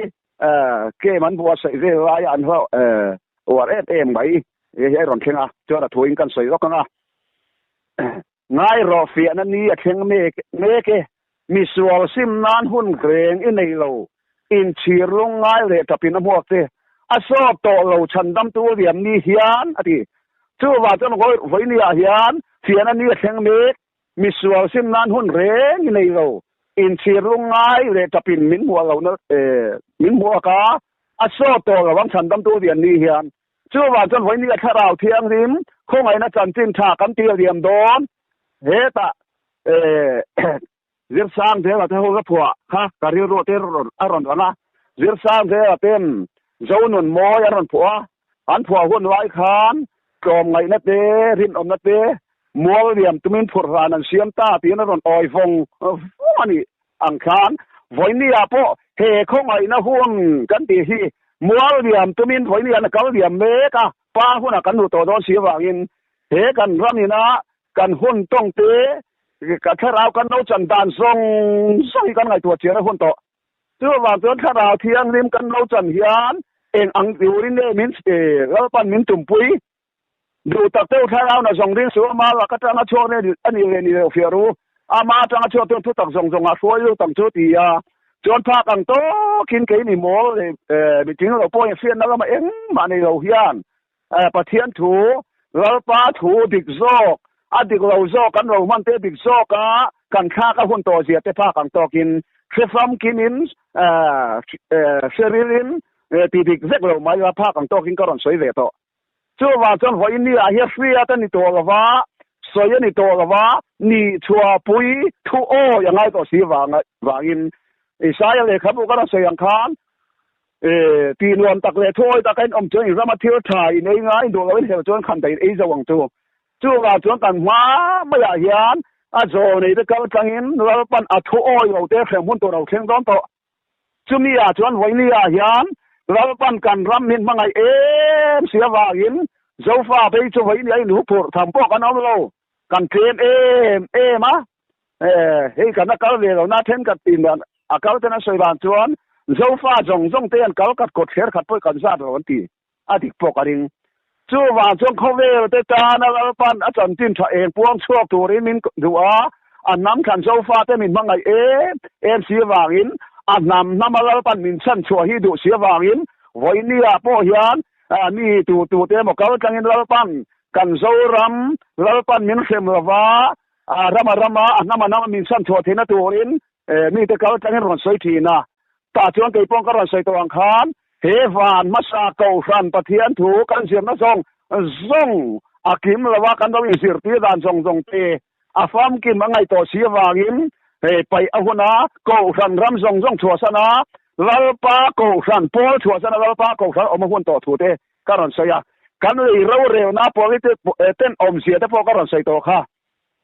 game an buatsaih vel lai an hla uar em em mai hi a rawn thleng a. Chuan a thu in kan sawi lawk ang a. Ngai rawh fiahna ni a thleng mek mek e. Misual sim nan hun reng i nei lo. Inchhir lung ngai leh tapin a hmuak che. A sawt tawh lo chhandamtu liam ni hian a ti. Chuvang chuan vawinia hian fiahna ni a thleng mek. Misual sim nan hun reng i nei lo. Inchhir lung ngai leh tapin min hmuah lohna min hmuak a, a sawt tawh lo ang chhandamtu lian ni hian. Chuvang chuan vawinia Thlarau Thianghlim khawngaihna chanchin tha kan tir liam dawn. Hetah Zirsang Zela te ho ka phuah kha ka rilru te a rawn lang a. Zirsang Zela ten Zonun mawi an rawn phuah a, an phuah hun lai khan tlawmngaihna te, rinawmna te, mual liam tumin phurh hlan an siam ta tiin a rawn awi vawng vawng a nih ang khan vawinia pawh he khawngaihna hun kan tih hi mual liam tumin vawinia an kal liam mek a, pa hunah kan hmu tawh dawn si avangin he kan ramina kan hun tawng te ka thlarau kan lo chan dan zawng zawng hi kan ngaihtuah chian a hun tawh. Chuvang chuan thlarau thianghlim kan lo chan hian eng ang turin nge min Lalpan min tumpui Duh tak deuh thlarau na zawng ding suh ama lak atanga chhuak nge a nih leh nih loh fiah ru. Ama atanga chhuak chuan thutak zawng zawng ah hruai lut ang chu ti a. Chuan phak ang tawkin kei mi mawl leh mi tling lo pawhin hriatna lamah engmah nei lo hian Pathian thu, Lalpa thu dik zawk, a dik lo zawk kan lo hman te dik zawk a kan thlak a hun tawh zia te phak ang tawkin hre famkinin hre rilin ti dik vek lo mai la phak ang tawkin ka rawn sawi ve tawh. Chuvang chuan vawiin ni ah hian hriat a ni tawh lo va, sawi a ni tawh lo va, ni chhuahpui thu awi a ngai tawh si vang vangin Isaia lehkhabu ka rawn sawi ang khan tih nuam tak leh thu awi tak a inawm chuan in rama thil tha in ei ngai duh loin hel chuan khan daih in ei zo ang chu. Chuvang chuan kan hma maiah hian a zawl nei te kal tlangin Lalpan a thu awi lo te hrem hun tur a lo thleng dawn tawh. Chumi ah chuan vawiini ah hian Lalpan kan ram min hmangaih em si avangin Zofa phei chu vawiini a inhuphurh tham pawh kan awm lo, kan tlem em em a. Hei kan a kal ve lo na thenkhat tin dan a kal ten an sawi dan chuan Zofa zawng zawng te an kal khat kawt thler khat pawh kan zat lo an ti a dik pawh ka ring. Chuvang chuan khawvel te tana Lalpan a chanchin tha eng puang chhuak turin min duh a, a hnam thlan Zofa te min hmangaih em em si avangin a hnam hnama Lalpan min chhan chhuah hi duh si avangin vawinia pawh hian mi tu tu te emaw kal tlangin Lalpan kan Zoram Lalpan min hrem lova rama rama a hnama hnama min chhan chhuah theihna turin mite kal tlangin rawn sawi thin a. Tah chuan kei pawh ka rawn sawi tawh ang khan he van hmasa Kohhran Pathian thu kan zirna zawng zawng a kim lo a, kan lo inzirtir dan zawng zawng te a famkim a ngaihtuah si avangin he paih a hun a, Kohhran ram zawng zawng chhuahsan a, Lalpa Kohhran pawl chhuahsan a, Lalpa Kohhran awm a hun tawh thu te ka rawn sawi a. Kan lei rorelna politic ten awmzia te pawh ka rawn sawi tawh kha.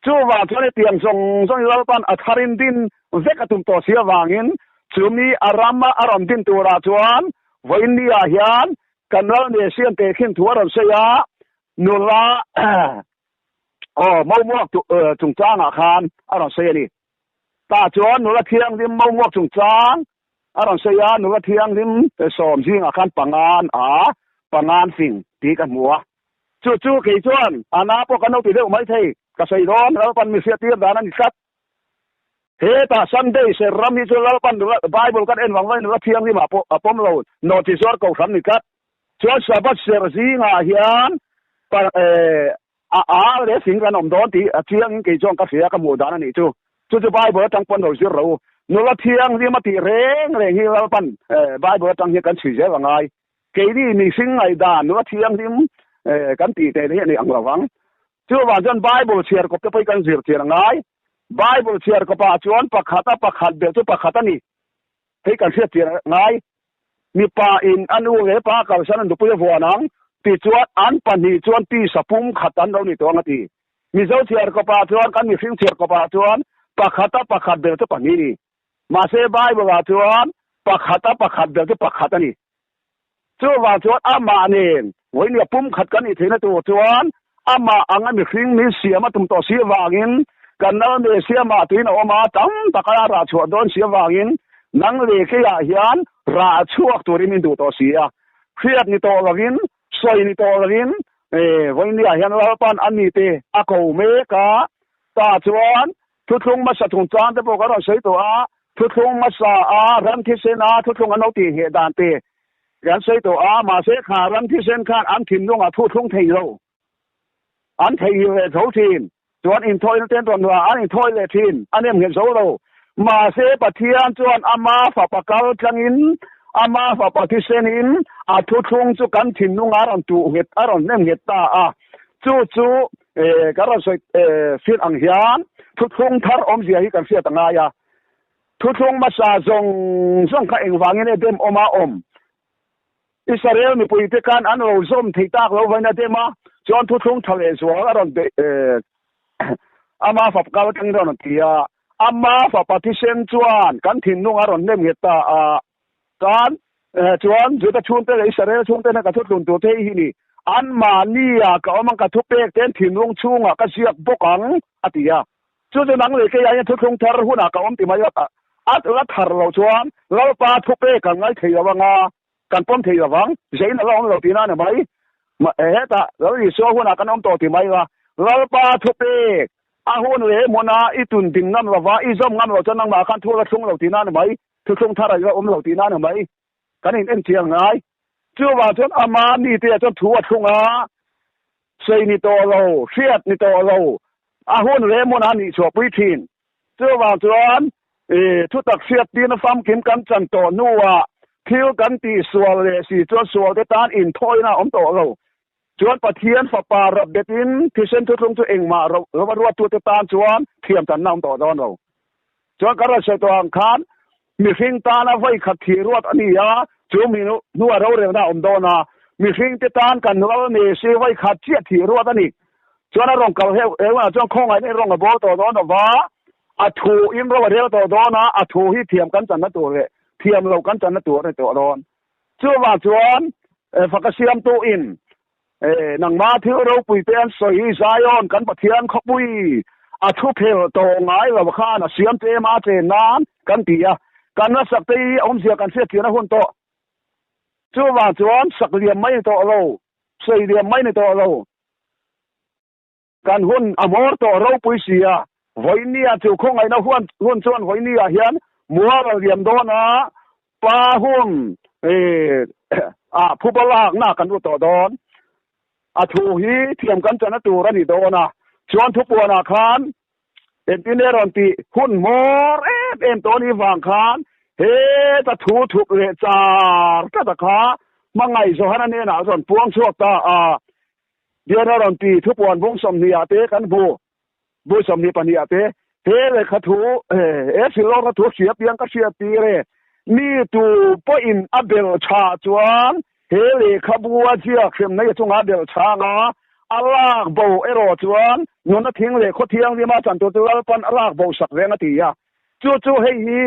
Chuvang chuan hetiang zawng zawng Lalpan a tharin din vek a tum tawh si avangin chumi a rama a rawn din turah chuan vawiin ni ah hian kan ral Mesian tehkhin thu a rawn sawi a, nula aw Momuak chungchangah khan a rawn sawi a ni. Tah chuan nula thianghlim Momuak chungchang. A rawn sawi a, nula thianghlim sawm zingah khan pangan a, pangan fing tih ka hmu a. Chu chu kei chuan a na pawh kan lo ti deuh mai thei, ka sawi dawn, Lalpan mi hriattir dan a ni tlat. Hetah Sunday ser ram hi chu Lalpan nula Bible kan en vang vangin nula thianghlim ah pawh a pawm lo, nawhchi zuar kohhran ni tlat. Chuan Sabbath ser zingah hian pa a a leh fing kan awm dawn tih a chiangin kei chuan ka hria ka hmuh dan a nih chu. Chu chu Bible atang pawn lo zir lo. Nula thianghlim a tih reng reng hi Lalpan Bible atang hian kan chhui zel a ngai. Keini mihring ngaihdan nula thianghlim kan tih teh hi a ni ang lo vang. Chuvang chuan Bible chhiar kawp te pawh hi kan zir chian a ngai. Bible chhiar kawpah chuan pakhat a pakhat belh chu pakhat a ni. Hei kan hriat chian a ngai. Mipa in a nu leh pa kalsan an nupui a vuan ang tichuan an pahnih chuan tisa pum khat an lo ni tawh ang a ti. Mizo chhiar kawpah chuan kan mihring chhiar kawpah chuan pakhat a pakhat ber chu pahnih a ni. Mahse Bible ah chuan pakhat a pakhat ber chu pakhat a ni. Chuvang chuan amah nen vawinia pum khat kan nih theihna tur chuan amah anga mihring min siam a tum tawh si avangin kan nal me siamah tuin a awm a, tam taka a rah chhuah dawn si avangin nang leh keiah hian rah chhuak turin min duh tawh si a. Hriat ni tawh lovin, sawi ni tawh lovin vawinia hian Lalpan a mite a ko mek a, tah chuan thuthlung hmasa chungchang te pawh kan rawn sawi tawh a, Thuthlung hmasa a ram thisen a thuthlung an lo tih ngheh dan te kan sawi tawh a, mahse kha ram thisen khan an thinlung ah thuthlung thei lo. An theihnghilh leh tho thin. Chuan inthawina te an rawn hnuah an inthawi leh thin, a nem nghet zo lo. Mahse Pathian chuan ama fapa kal tlangin, ama fapa thisenin a thuthlung chu kan thinlung ah a rawn tuh nghet, a rawn nem nghet ta a. Chu chu kan rawn sawi fir ang hian thuthlung thar awmzia hi kan hriat a ngai a. Thuthlung hmasa zawng zawng kha engvangin e dem awm a awm? Israel mipuite khan an lo zawm thei tak lo vain a dem a, chuan thuthlung tha leh zual a rawn beih ama fap kal atangin a rawn ti a. Ama fapa thisen chuan kan thinlung a rawn nem nghet ta a. Tan chuan Juda chhungte leh Israel chhungte hna ka thutlun tur thei hi ni. Anmahnia ka awm ang ka thupek ten thinlung chhungah ka ziak bawk ang, a ti a. Chu chu nang leh keiah hian thuthlung thar hunah ka awm ti mai a, a la thar lo chuan Lalpa thupek kan ngai thei lo anga kan pawm thei lo vang, zein a la awm lo tihna a ni mai. Hetah Lal Isua hunah kan awm tawh ti mai la, Lalpa thupek a hun leh hmuna i tun ding ngam lova i zawm ngam lo chuan nangmah khan thu la thlung lo tihna a ni mai. Thuthlung thar a ila awm lo tihna a ni mai. Kan in enchiang ngai. Chuvang chuan ama mite ah chuan thu a thlung a, sawi ni tawh lo, hriat ni tawh lo, a hun leh hmun a nih chhuahpui thin. Chuvang chuan thutak hriat tirna famkim kan chan tawh hnuah thil kan tih sual leh si chuan sualte tan inthawina a awm tawh lo. Chuan Pathian Fapa rap betin thisen thuthlung chu engmah rova ruattute tan chuan thiam tanna a awm tawh dawn lo. Chuan kan rawn sawi tawh ang khan mihring tana vawi khat thih ruat a ni a, chu mi hnua rorelna a awm dawn a, mihringte tan kan lal ni si vawi khat chiah thih ruat a ni. Chuan a rawn kal heuh heuh chuan khawngaihna in rawn a bawl tawh dawn lova, a thu in ro a rel tawh dawn a, a thu hi thiam kan channa tur leh thiam lo kan channa tur a ni tawh dawn. Chuvang chuan faka siamtu in Nangmah thil ropui te an sawi hi Zion kan Pathian khawpui a thu phel tawh ngai lo khan a siam tlem a chen nan kan ti a, kan la sak te hi awmzia kan hriat chian a hun tawh. Chuvang chuan sak liam mai ni tawh lo, sawi liam mai ni tawh lo. Kan hun a hmawr tawh ropui si a, vawinia chu khawngaihna huan hun chuan vawinia hian mual a liam dawn a, pa hun ah phuba lakna kan lut tawh dawn. A thu hi thiam kan chana tur a ni dawn a, chuan thupuanah khan engtin nge rawn tih hun hmawr em em tawh a nih vang khan heta thu thup leh char tlat a kha hmangaih Johana hnenah rawn puang chhuak ta a. Bian a rawn ti, Thupuan bung 20 ah te kan hmu, bu 22 ah te, he lehkha thu, he hrilhlawkna thu hria piang ka hriat tir e. Mi tu pawhin a bel tha chuan he lehkhabu a ziak hremna i chungah a bel chhang a, a lak bo erawh chuan nuna thing leh khaw thianghlim a chan tur chu Lalpan a lak bo sak reng a ti a. Chu chu hei hi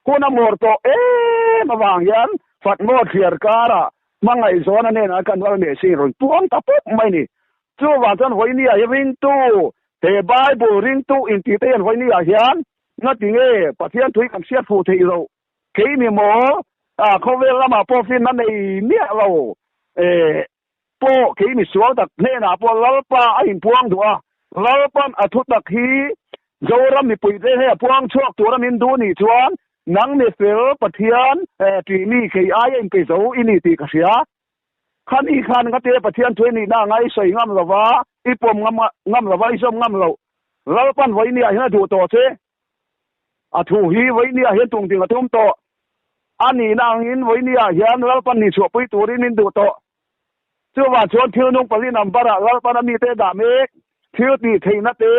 hun a mawr tawh em avang hian Fatmaw thliar karah Hmangaihzawna hnenah kan ral meh sin rawn puang ta pawp mai ni. Chuvang chuan vawinia hi ringtu, he Bible ringtu intih te hian vawinia hian ngati nge Pathian thui kan hriat fuh theih loh? Kei mi mawl khawvel lamah pawh finna nei miah lo pawh kei mi sual tak hnenah pawh Lalpa a inpuang duh a, Lalpan a thutak hi Zoram mipuite hei a puang chhuak tura min duh nih chuan nang mi fel Pathian tih mi kei aia inpe zo i ni tih ka hria. Khani khan nga te Pathian thu i nihna anga i sawi ngam lova, i pawm ngam ngam lova, i zawm ngam loh. Lalpan vawinia hian a duh tawh che. A thu hi vawinia hian tungding a tum tawh. A nihna angin vawinia hian Lalpan ni chhuahpui turin min duh tawh. Chuvang chuan thil nung pali number ah Lalpan a mite dah mek thil tih theihna te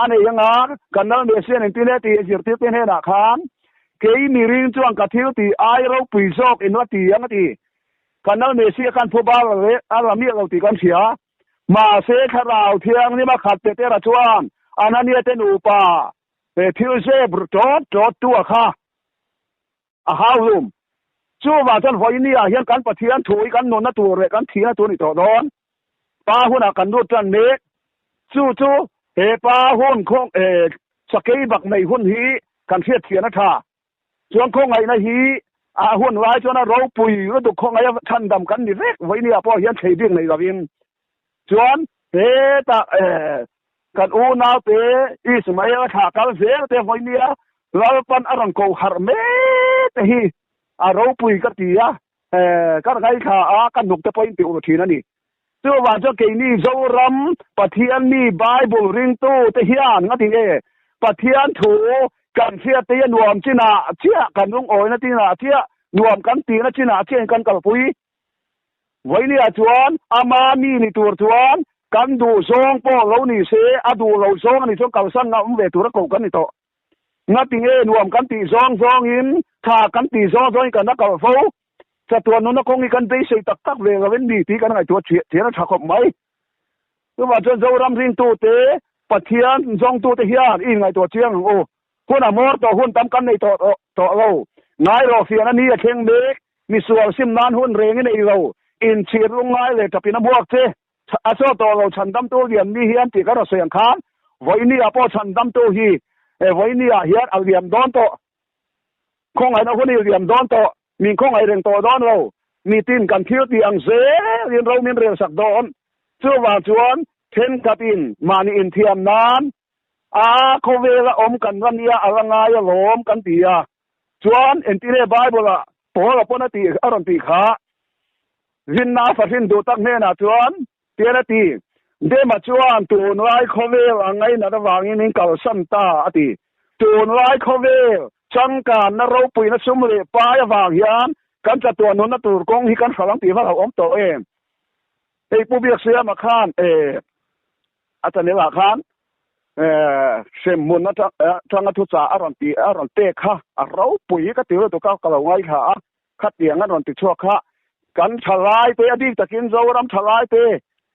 a nei anga kan Lal Messiah engtin nge tih zirtir te hnenah khan kei miring chuan ka thil tih ai ropui zawk in la ti ang a ti. Kan Lal Messiah khan phuba a la miah lo tih kan hria. Mahse Thlarau Thianghlim a khat Petera chuan Anania te nupa thil zep ṭawt ṭawt tu a kha. A hau hlum. Chuvang chuan vawiini ah hian kan Pathian thu hi kan nunna tur leh kan thihna tur a ni tawh dawn. Pa hunah kan lut tan mek. Chu chu he pa hun khawng eh sakei bak nei hun hi kan hriat thian a tha. Chuan khawngaihna hi a hun lai chuan a ropui lutuk khawngaih a chhandam kan ni vek vawiini ah pawh hian thei bik nei lovin. Chuan hetah eh Kan unaute Ismael a thlah kal zel te vawinia Lalpan a rawn ko harh mek te hi a ropui ka ti a, ka ngaithla a, ka hnuk te pawhin ti ulh thin a ni. Chuvang chuan keini Zoram Pathian mi Bible ringtu te hian nga ti nge Pathian thu kan hriat te hi a nuam chinah chiah kan lungawina chinah chiah nuam kan tihna chinah chiah in kan kalpui. Vawinia chuan ama mi ni tur chuan kan duh zawng pawh lo ni se, a duh lo zawng a nih chuan kalsan ngam ve tura koh kan ni tawh. Ngatinge nuam kan tih zawng zawngin, tha kan tih zawng zawngin kan la kal fo. Chatuan nuna kawng hi kan beisei tak tak ve lovin mi tih kan ngaihtuah thian a tha khawp mai. Chuvang chuan Zoram ringtute, Pathian zawngtute hian i inngaihtuah chiang ang u. Hun a hmawr tawh hun tam kan nei tawh tawh lo. Ngai rawh fian a ni a thleng mek. Misual sim nan hun reng i nei lo. Inchhir lungngai leh tapin a hmuak che. A chaw tawh lo chhandamtu lian mi hian tih kan rawn sawi ang khan vawiini ah pawh chhandamtu hi vawiini ah hian a liam dawn tawh. Khawngaihna hun hi liam dawn tawh. Min khawngaih reng tawh dawn lo. Mitin kan thil tih ang zelin ro min relsak dawn. Chuvang chuan thenkhatin mahni inthiam nan A khawvela awm kan la nia a la ngai alawm kan ti a, chuan engtin nge Bible ah Paul a pawn a tih a rawn tih kha rinna a fahrin duh tak hnenah chuan tian a ti, Dema chuan tunlai khawvel a ngainat avangin min kalsan ta a ti. Tunlai khawvel changkanna ropuina sum leh pai avang hian kan chatuan nunna tur kawng hi kan hral ang tih va hlauhawm tawh em? Hei Pu Biaksiama khan eh A channel ah khan hremhmun atanga thuchah a rawn ti a rawn pek kha a ropui hi ka ti lutuk a ka lo ngaithla a khatiang an rawn ti chhuak kha kan thalai te a bik takin Zoram thalai te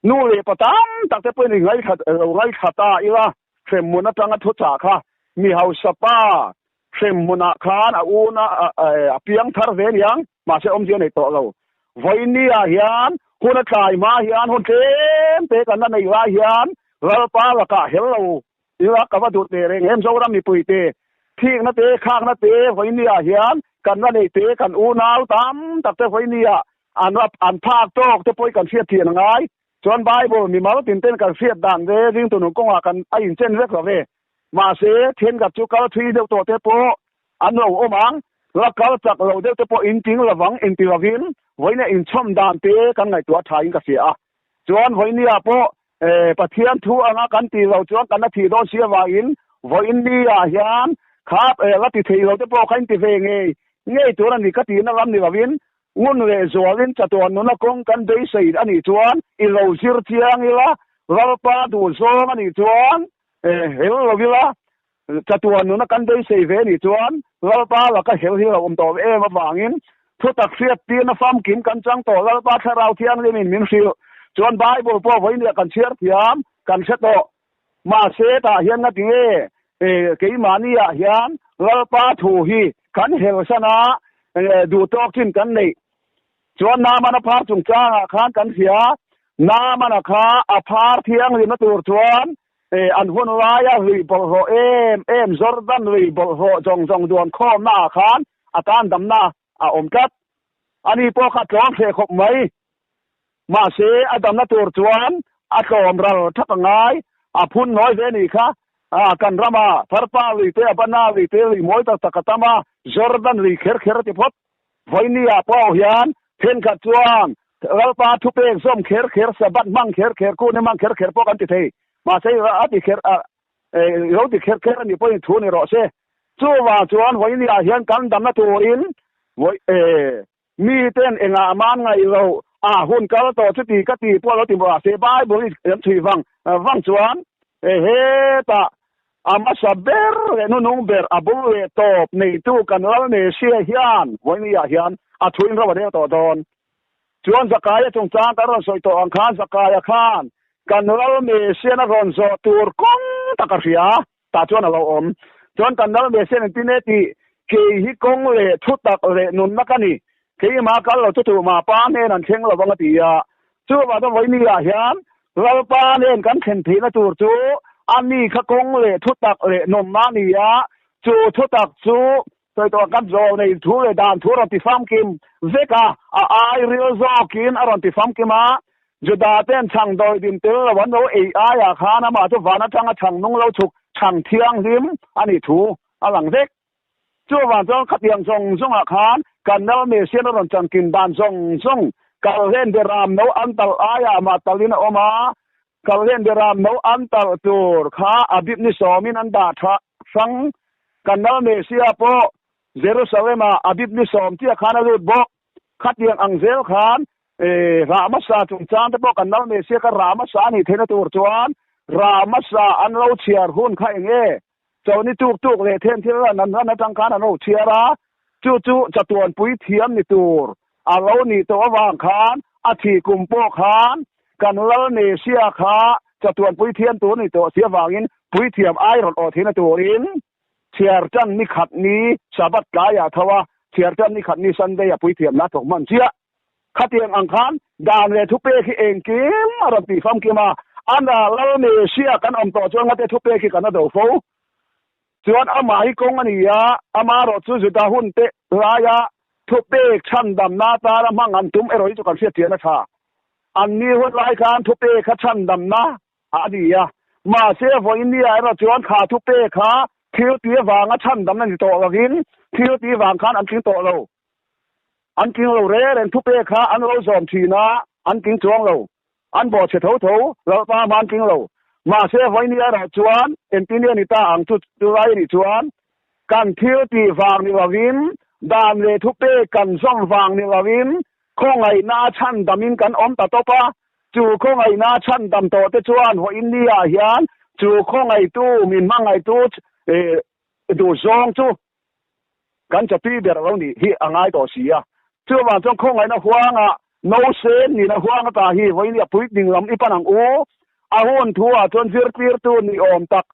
nu leh pa tam tak te pawhin i ngaithla lo ngaithla ta ila hremhmun atanga thuchah kha mi hausa pa hremhmun ah khan a una a piang thar ve aniang mahse awmzia nei tawh lo. Vawiini ah hian hun a tlai hma hian hun tlem te kan la nei lai hian Lalpa lakah hel lo ila ka va duh teh reng em Zoram mipui te thikna te khakna te vawiini ah hian kan la nei te kan unau tam tak te vawiini ah an an phak tawk te pawh hi kan hriat thian a ngai chuan Bible mimal tin ten kan hriat dan ve ringtu nun kawngah kan a inchen vek lo ve mahse thenkhat chu kal thui deuh tawh te pawh An lo awm ang, la kal chak lo deuh te pawh in ting lovang inti lovin vawinia inchhawm dan te kan ngaihtuah tha in ka hria a. Chuan vawinia pawh Pathian thu anga kan tih loh chuan kan la thih dawn si avangin vawinia hian kha la ti thei lo te pawh kha inti ve ngei ngei tur a ni ka tihna lam ni lovin ngun leh zualin chatuan nuna kawng kan beisei a nih chuan i lo zir chiang ila Lalpa duhzawng a nih chuan hel lo ila Chatuan nuna kan beisei ve nih chuan Lalpa laka hel hi lo awm tawh em avangin thutak hriat tirna famkim kan chang tawh Lalpa Thlarau Thianghlimin min hrilh chuan Bible pawh vawinia kan chhiar thiam kan hre tawh. Mahse tah hian nga tinge keimahni ah hian Lalpa thu hi kan helsan a duh tawk chin kan neih chuan Naamana phar chungchangah khan kan hria Naamana kha a phar thianghlimna tur chuan An hun laia lui bawlhhlawh em em Jordan lui bawlhhlawh zawng zawng duan khawmna ah khan a tan damna a awm tlat. Ani pawh kha tlawm hreh khawp mai. Mahse, a damna tur chuan a tlawm ral thak a ngai. A phun nawi ve nih kha. Kan rama Pharpa lui te, Abana lui te, lui mawi tak tak a tam a, Jordan lui kher kher a ti phawt. Vawinia pawh hian thenkhat chuan Lalpa thupek zawm kher kher, Sabbath hmang kher kher, Kuni hmang kher kher pawh kan ti thei. Mahse, a ti kher a, lo ti kher kher a nih pawhin thu ni rawh se. Chuvang chuan vawinia hian kan damna turin vawi miten engah man ngaih lo a hun kal tawh chuti ka ti pawh lo ti mah se Bible i kan chhui vang vang chuan hetah a hmasa ber leh nunung ber a bul leh tawp neitu kan Lal Messiah hian vawinia hian a thuin ro a rel tawh dawn. Chuan Zakaia chungchang kan rawn sawi tawh ang khan Zakaia khan kan Lal Messiah-na rawn zawh tur kawng tak a hria. Tah chuan a lo awm. Chuan kan lal ve sen engtin e tih, Kei hi kawng leh thu tak leh nunna ka ni. Keimah kal lo chu tuhmah pa hnen an thleng lo vang a ti a. Chuvang chuan vawiin ah hian Lalpa hnen kan thlen theihna tur chu a ni kha kawng leh thu tak leh nunna a ni a. Chu thu tak chu sawi tawh kan zawh nei thu leh dan thu a rawn ti famkim vek a, a ai ril zawkin a rawn ti famkim a. Juda ten chhang dawi din tel lo an lo ei aiah khan amah chu van atanga chhang nung lo chhuk chhang thianghlim a nih thu a lang vek. Chuvang chuan khatiang zawng zawngah khan kan Nal Messiah a rawn chankin dan zawng zawng Kalhlen Beram no an talh aiah mah talin a awm a, Kalhlen Beram no an talh tur kha a bip ni sawmin an dah tha hrang. Kan Nal Messiah pawh Jerusalem-ah a bip ni sawm chiah khan a lut bawk. Khatiang ang zel khan Rah hmasa chungchang te pawh kan nal mai sia ka rah hmasa a nih theihna tur chuan rah hmasa an lo chhiar hun kha eng nge? Chawhni tuk tuk leh then thil an ran atang khan an lo chhiar a, chu chu chatuan puithiam ni tur a lo nih tawh avang khan a thih kum pawh khan kan lal Mesia kha chatuan puithiam tur ni tawh si avangin puithiam ai rawn awh theihna turin Chhiar tan ni khat ni Sabbath tlaiah tho a, chhiar tan ni khat ni Sunday a puithiamna thawk hman chiah. Khatiang ang khan dan leh thupek hi engkim a rawn tih famkim a, a na lal Messiah kan awm tawh chuan ngate thupek hi kan a do fo. Chuan amah hi kawng a ni a, amaherawh chu Juda hun te laia thupek chhandamna atana hmang an tum erawh hi chu kan hriatchian a tha. Anni hun lai khan thupek kha chhandamna a ni a, mahse vawiin ah erawh chuan kha thupek kha thil ti avanga chhandamna ni tawh lovin thil ti vang khan an tling tawh lo. An tling lo reng reng thupek kha an lo zawm thin a, an tling chuang lo. An bawhchhe tho tho, Lalpa hma an tling lo. Mahse vawiin erawh chuan engtin nge ni ta ang chu chulai a nih chuan kan thil tih vang ni lovin, dan leh thupek kan zawm vang ni lovin khawngaihna a chhandamin kan awm ta tawp a. Chu khawngaihna chhandam tawh te chuan vawiin ah hian chu khawngaihtu min hmangaihtu duh zawng chu Kan chatui ber lo nih hi a ngai tawh si a. Chuvang chuan khawngaihna huanga no sen nihna huang ata hi vawiin a puitling lam i pan ang u. A hun thu ah chuan zirtirtu ni awm tak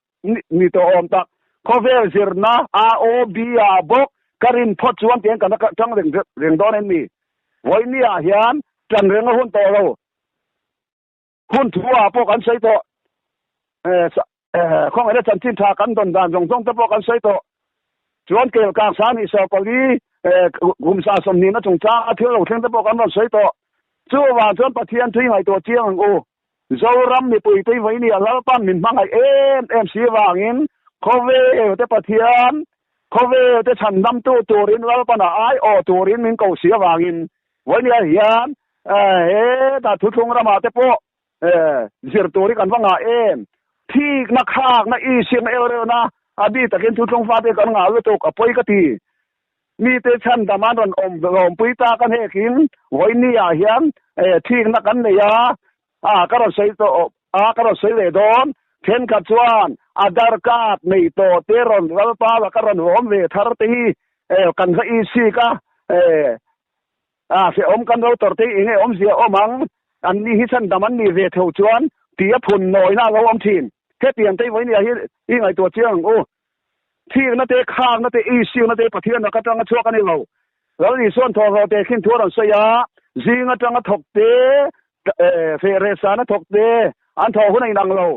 ni tawh awm tak khawvel zirna AOB ah bawk ka rin phawt chuan tiang kan tang reng reng dawn em ni? Vawiin ah hian tan reng a hun tawh lo. Hun thu ah pawh kan sawi tawh. Khawngaihna chanchin tha kan dawn dan zawng zawng te pawh kan sawi tawh. Chuan kel kang sa nih 14 kum sa 20 na chungchang a thil lo thleng te pawh kan rawn sawi tawh. Chuvang chuan Pathian thui ngaihtuah chiang ang u. Zoram mipui te vawi nia Lalpan min hmangaih em em si vangin khawvel te Pathian, khawvel te chhandamtu turin Lalpan a aiawh turin min ko si avangin vawi nia hian Hetah thuthlung ramah te pawh zir tur hi kan va ngah em? Thikna, khakna, isiakna, elrelna a bi takin thuthlung fate kan ngah lutuk a pawi ka ti. Mite chhandam an rawn awm lawmpui ta kan hekin vawiin ah hian thikna kan nei a, a ka rawn sawi tawh a ka rawn sawi leh dawn. Thenkhat chuan Aadhaar card nei tawh te rawn Lalpa laka rawn lawm ve thar te hi kan va isik a, A hrehawm kan lo tawrh te hi enge awmzia awm ang? An ni hi chhandam an nih ve tho chuan ti a phun nawina a lo awm thin. Hetiang te hi vawinia hi i ngaihtuah chiang ang u. Thikna te, khakna te, isiakna te Pathian laka atanga chhuak a ni lo. Lal Isuan thawhlawh te khin thu a rawn sawi a, zing atanga thawk te, feh reh sana thawk te an thawh hun a inang lo.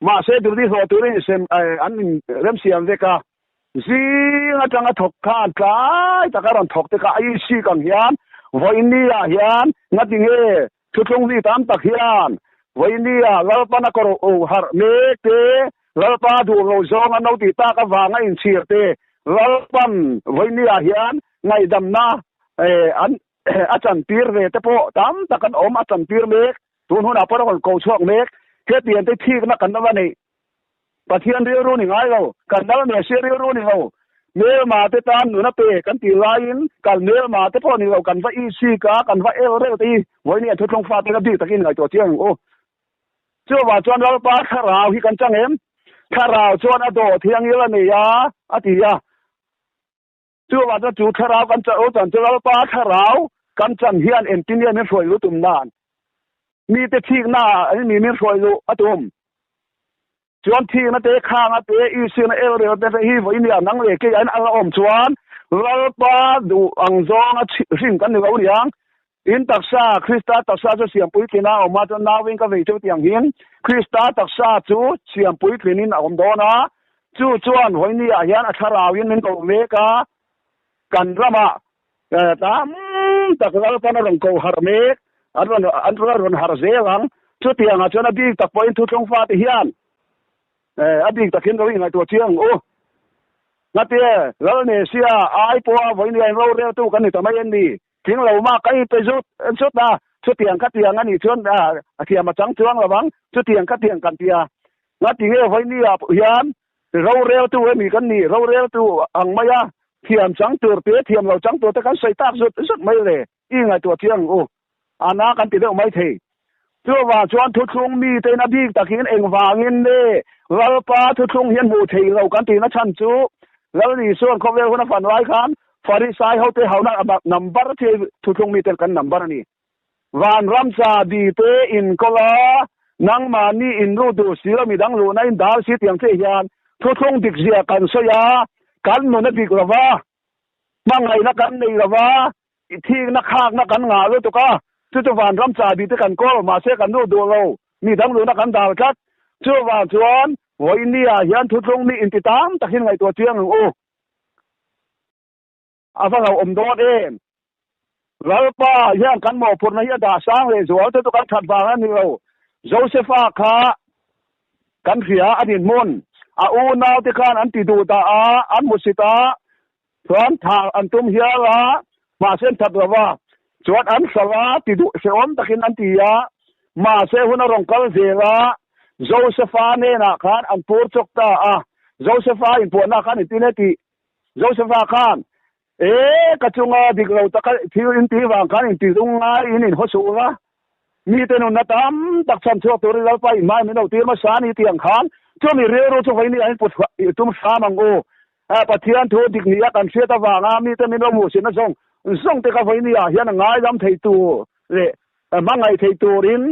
Mahse duty hlawh turin insem an inremsiam vek a. Zing atanga thawk khan tlai taka rawn thawk te kha a isik ang hian vawiini ah hian ngati nge thuthlung mi tam tak hian vawiini ah Lalpan a kawr uh harh mek te, Lalpa duh lo zawng an lo tih tak avanga inchhir te, Lalpan vawiini ah hian ngaihdamna an a chantir ve te pawh tam tak an awm a chantir mek, tun hunah pawh a rawn ko chhuak mek, hetiang te thikna kan la va neih. Pathian rilru ni ngai lo, kan lal Messia rilru ni lo, hmelma te tan nun a pe kan tih laiin kan hmelma te pawh ni lo, kan va isik a, kan va el reuh te hi vawiin hian thuthlung fate ka bik takin ngaihtuah chiang ang u. Chuvang chuan Lalpa thlarau hi kan chang em? Thlarau chuan a dawh thiangil a nei a, a ti a. Chuvang chuan chu thlarau kan chan, o chan chu Lalpa thlarau kan chan hian engtin nge min hruai luh tum nan? Mite thikna ah mi min hruai luh a tum. Chuan thikna te, khanga te, Isuana el rel te hi vawiin ah nang leh kei ah hian a la awm chuan Lalpa duh ang zawnga hrin kan ni lo niang. In taksa, Krista taksa chu siam puitlin a awm a, chuan nauin ka vei chu tiang hin Krista taksa chu siam puitlinin a awm dawn a, chu chuan vawiin ah hian a thlarauin min ko mek a, kan ramah tam tak Lalpan a rawn ko harh mek, an rawn an rawn harh zel ang. Chutiangah chuan a bik tak pawhin thuthlung fate hian a bik takin lo ingaihtuah chiang ang u. Ngatie, Lal Mesia ai pawha vawiin hian roreltu kan ni ta mai en ni? Tling lo mah ka inpe zut zut a, chutiang ka tiang a nih chuan a thiam a chang chuang lo ang, chutiang ka tiang kan ti a. Ngatinge vawiin ah hian Roreltu emi kan ni, roreltu ang mai a, thiam chang tur te, thiam lo chang tur te kan sawi tak zut zut mai le, i ngaihtuah chiang ang u. A na kan ti deuh mai thei. Chuvang chuan thuthlung mite in a bik takin engvangin nge Lalpa thuthlung hian hmuh thei lo kan tihna chhan chu Lal Isua'n khawvel hun a fan lai khan Farisai hote hauna number che thuthlung mite kan number a ni. Vanram chahbi te inkawl a, nangmahni inlu duh si lo midang luhna in dal si tiang che hian thuthlung dik zia kan sawi a, kan nun a dik lo va, hmangaihna kan nei lo va, thikna khakna kan ngah lutuk a, chu chu vanram chahbi te kan kawl, mahse kan lu duh lo, midang luhna kan dal tlat. Chuvang chuan vawiin ah hian thuthlung mi inti tam takin ngaihtuah chiang ang u. A va hlauhawm dawn em? Lalpa hian kan mawhphurhna hi a dah sang leh zual te chu kan that vang a ni lo. Josefa kha kan hria a dinhmun. A unau te khan an ti duh dah a, an hmusit a, chuan thah an tum hial a, mahse an that lo va. Chuan an hralh a, ti duh hrehawm takin an ti a, mahse hun a rawn kal zel a, Josefa hnenah khan an pur chawk ta a. Josefa inpuahna khan engtin nge tih Josefa khan, E, ka chunga dik lo taka thil in tih vang khan in tih ngai in in haw suh la, mite nunna tam tak chhan chhuak turin Lalpa in hmai min lo tir hmasa a ni tih ang khan chumi rilru chu vawiin ah in put tum hram ang u. Pathian thu dik nia kan hriat avanga mite min lo hmuhsitna zawng zawng te kha vawiin ah hian a ngaidam thei tur leh hmangaih thei turin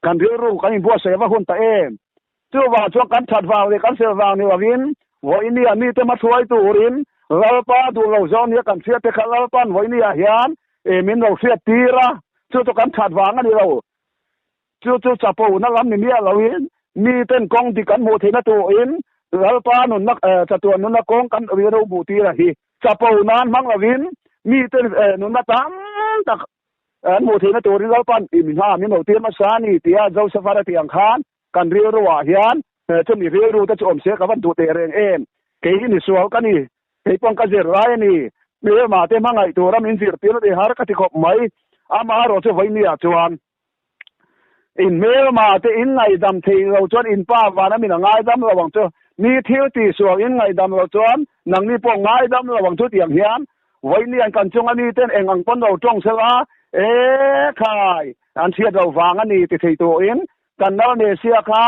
Kan rilru kan inbuatsaih ava hun ta em? Chuvang chuan kan that vang leh kan fel vang ni lovin vawinia mite hmahruai turin Lalpa duh lo zawng nia kan hriat te kha Lalpa'n vawinia hian min lo hriat tir a, chu chu kan that vang a ni lo. Chu chu chapona lam ni miah loin miten kawng dik an hmuh theihna turin Lalpa nunna chatuan nunna kawng kan rilru hmuh tir a hi. Chapo nan hmang lovin miten nunna tam tak An hmuh theihna turin Lalpa'n i mi hna min lo tir hmasa a ni tia Joseph-a ra tih ang khan kan rilruah hian chumi rilru te chu awm se ka van duh teh reng em? Kei hi misual ka ni, kei paw'n ka zir lai a ni, hmelma te hmangaih tura min zirtir tih har ka ti khawp mai. Amaherawh chu vawinia chuan in hmelma te in ngaihdam thei lo chuan in pa vana min a ngaidam lo ang chu, mi thil tihsual in ngaihdam lo chuan nangni pawh ngaidam lo ang chu tih ang hian Vawiin kan chunga miten eng ang pawn lo tawng sela, E khai, an chhiat lo vang a ni ti thei turin kan nal Mesia kha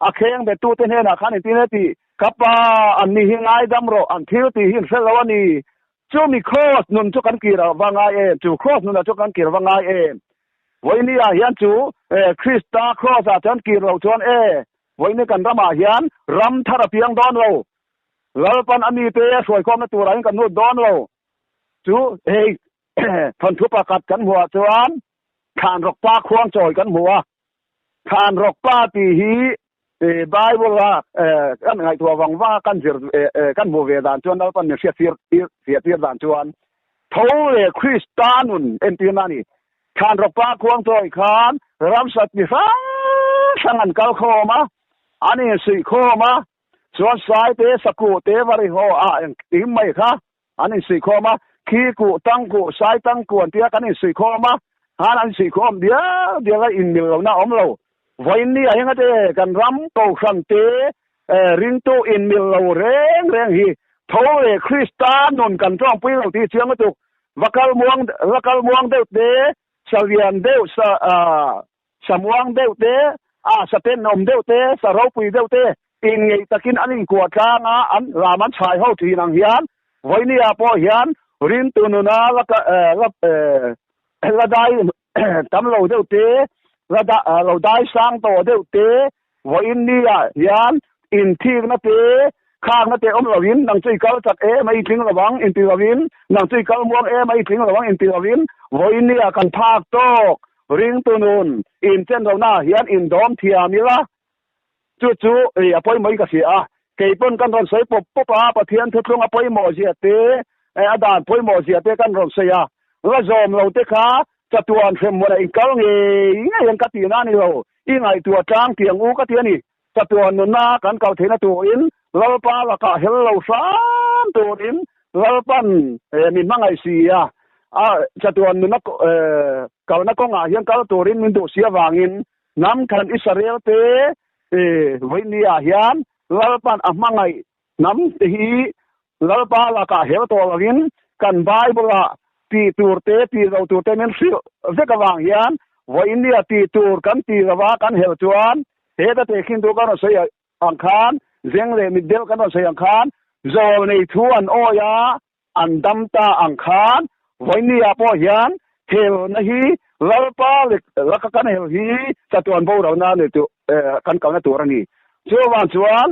a kheng bettute hnenah khan engtin e tih, Ka pa, an ni hi ngaidam rawh, an thil tih hi in hre lo a ni. Chumi kraws nun chu kan kir va ngai em? Chu kraws nunah chu kan kir va ngai em? Vawiin ah hian chu Krista kraws ah chuan kir lo chuan e, vawiin kan ramah hian ram thar a piang dawn lo. Lalpan a mite hruaikhawmna turah in kan lut dawn lo chu hei thawnthu pakhat kan hmuh ah chuan Thlanrawkpa khuang chawi kan hmu a, Thlanrawkpa tih hi Bible a kan ngaihtuah vang vang a kan zir kan hmuh ve dan chuan Lalpan min hriattir hriattir dan chuan tho leh Krista nun entirna a ni. Thlanrawkpa khuang chawi khan ramsat mi hrang hrang an kal khawm a, an insuih khawm a, chuan sai te, sakuh te, varihaw ah engkim mai kha An insuihkhawm a, khi kuh, tang kuh, sai tang kuh an tia kan insuihkhawm a, khan an insuihkhawm dial dial a, inmil lohna a awm lo. Vawiin ni ah hian ate kan ram kohhran te ringtu inmil lo reng reng hi tho leh Krista nun kan tawngpui lo tih chiang lutuk. Va kal muang, la kal muang deuh te, sa lian deuh, sa sa muang deuh te, a sa tenawm deuh te, sa ropui deuh te Inngeih takin an inkuah tlang a, an lam an chhai ho thin ang hian Vawinia pawh hian rintu nuna la la dai tam lo deuh te, la lo dai sang tawh deuh te, Vawinia hian inthikna te, khakna te awm loin nang chu i kal chak em a i tling lo ang inti loin, nang chu i kal muang em a i tling lo ang inti loin Vawinia kan phak tawk ringtu nun inchen lohnaah hian indawm thiam ila. Chu chu ei a pawimawh in ka hria a, kei pawn kan rawn sawi pawp pawp a, Pathian thuthlung a pawimawh zia te, a dan pawimawh zia te kan rawn sawi a, la zawm lo te kha chatuan hremhmun ah in kal ngei ngei ang ka tihna a ni lo, i ngaihtuah tlang tiang u ka ti a ni, chatuan nunna kan kal theihna turin Lalpa lakah hel lo hram turin Lalpan min hmangaih si a, a chatuan nunna kalna kawngah hian kal turin min duh si avangin Hnam khan Israel te vawiin ah hian Lalpan a hmangaih hnam te hi Lalpa lakah hel tawh lovin kan Bible ah tih tur te tih lo tur te min hrilh vek avang hian vawiin ah tih tur kan tih lova kan hel chuan heta tehkhin tur kan rawn sawi ang khan zeng leh mitdel kan rawn sawi ang khan zawl nei thu an awi a An dam ta ang khan vawinia pawh hian helna hi Lalpa laka kan hel hi chatuan boralna ni tu kan kalna tur a ni. Chuvang chuan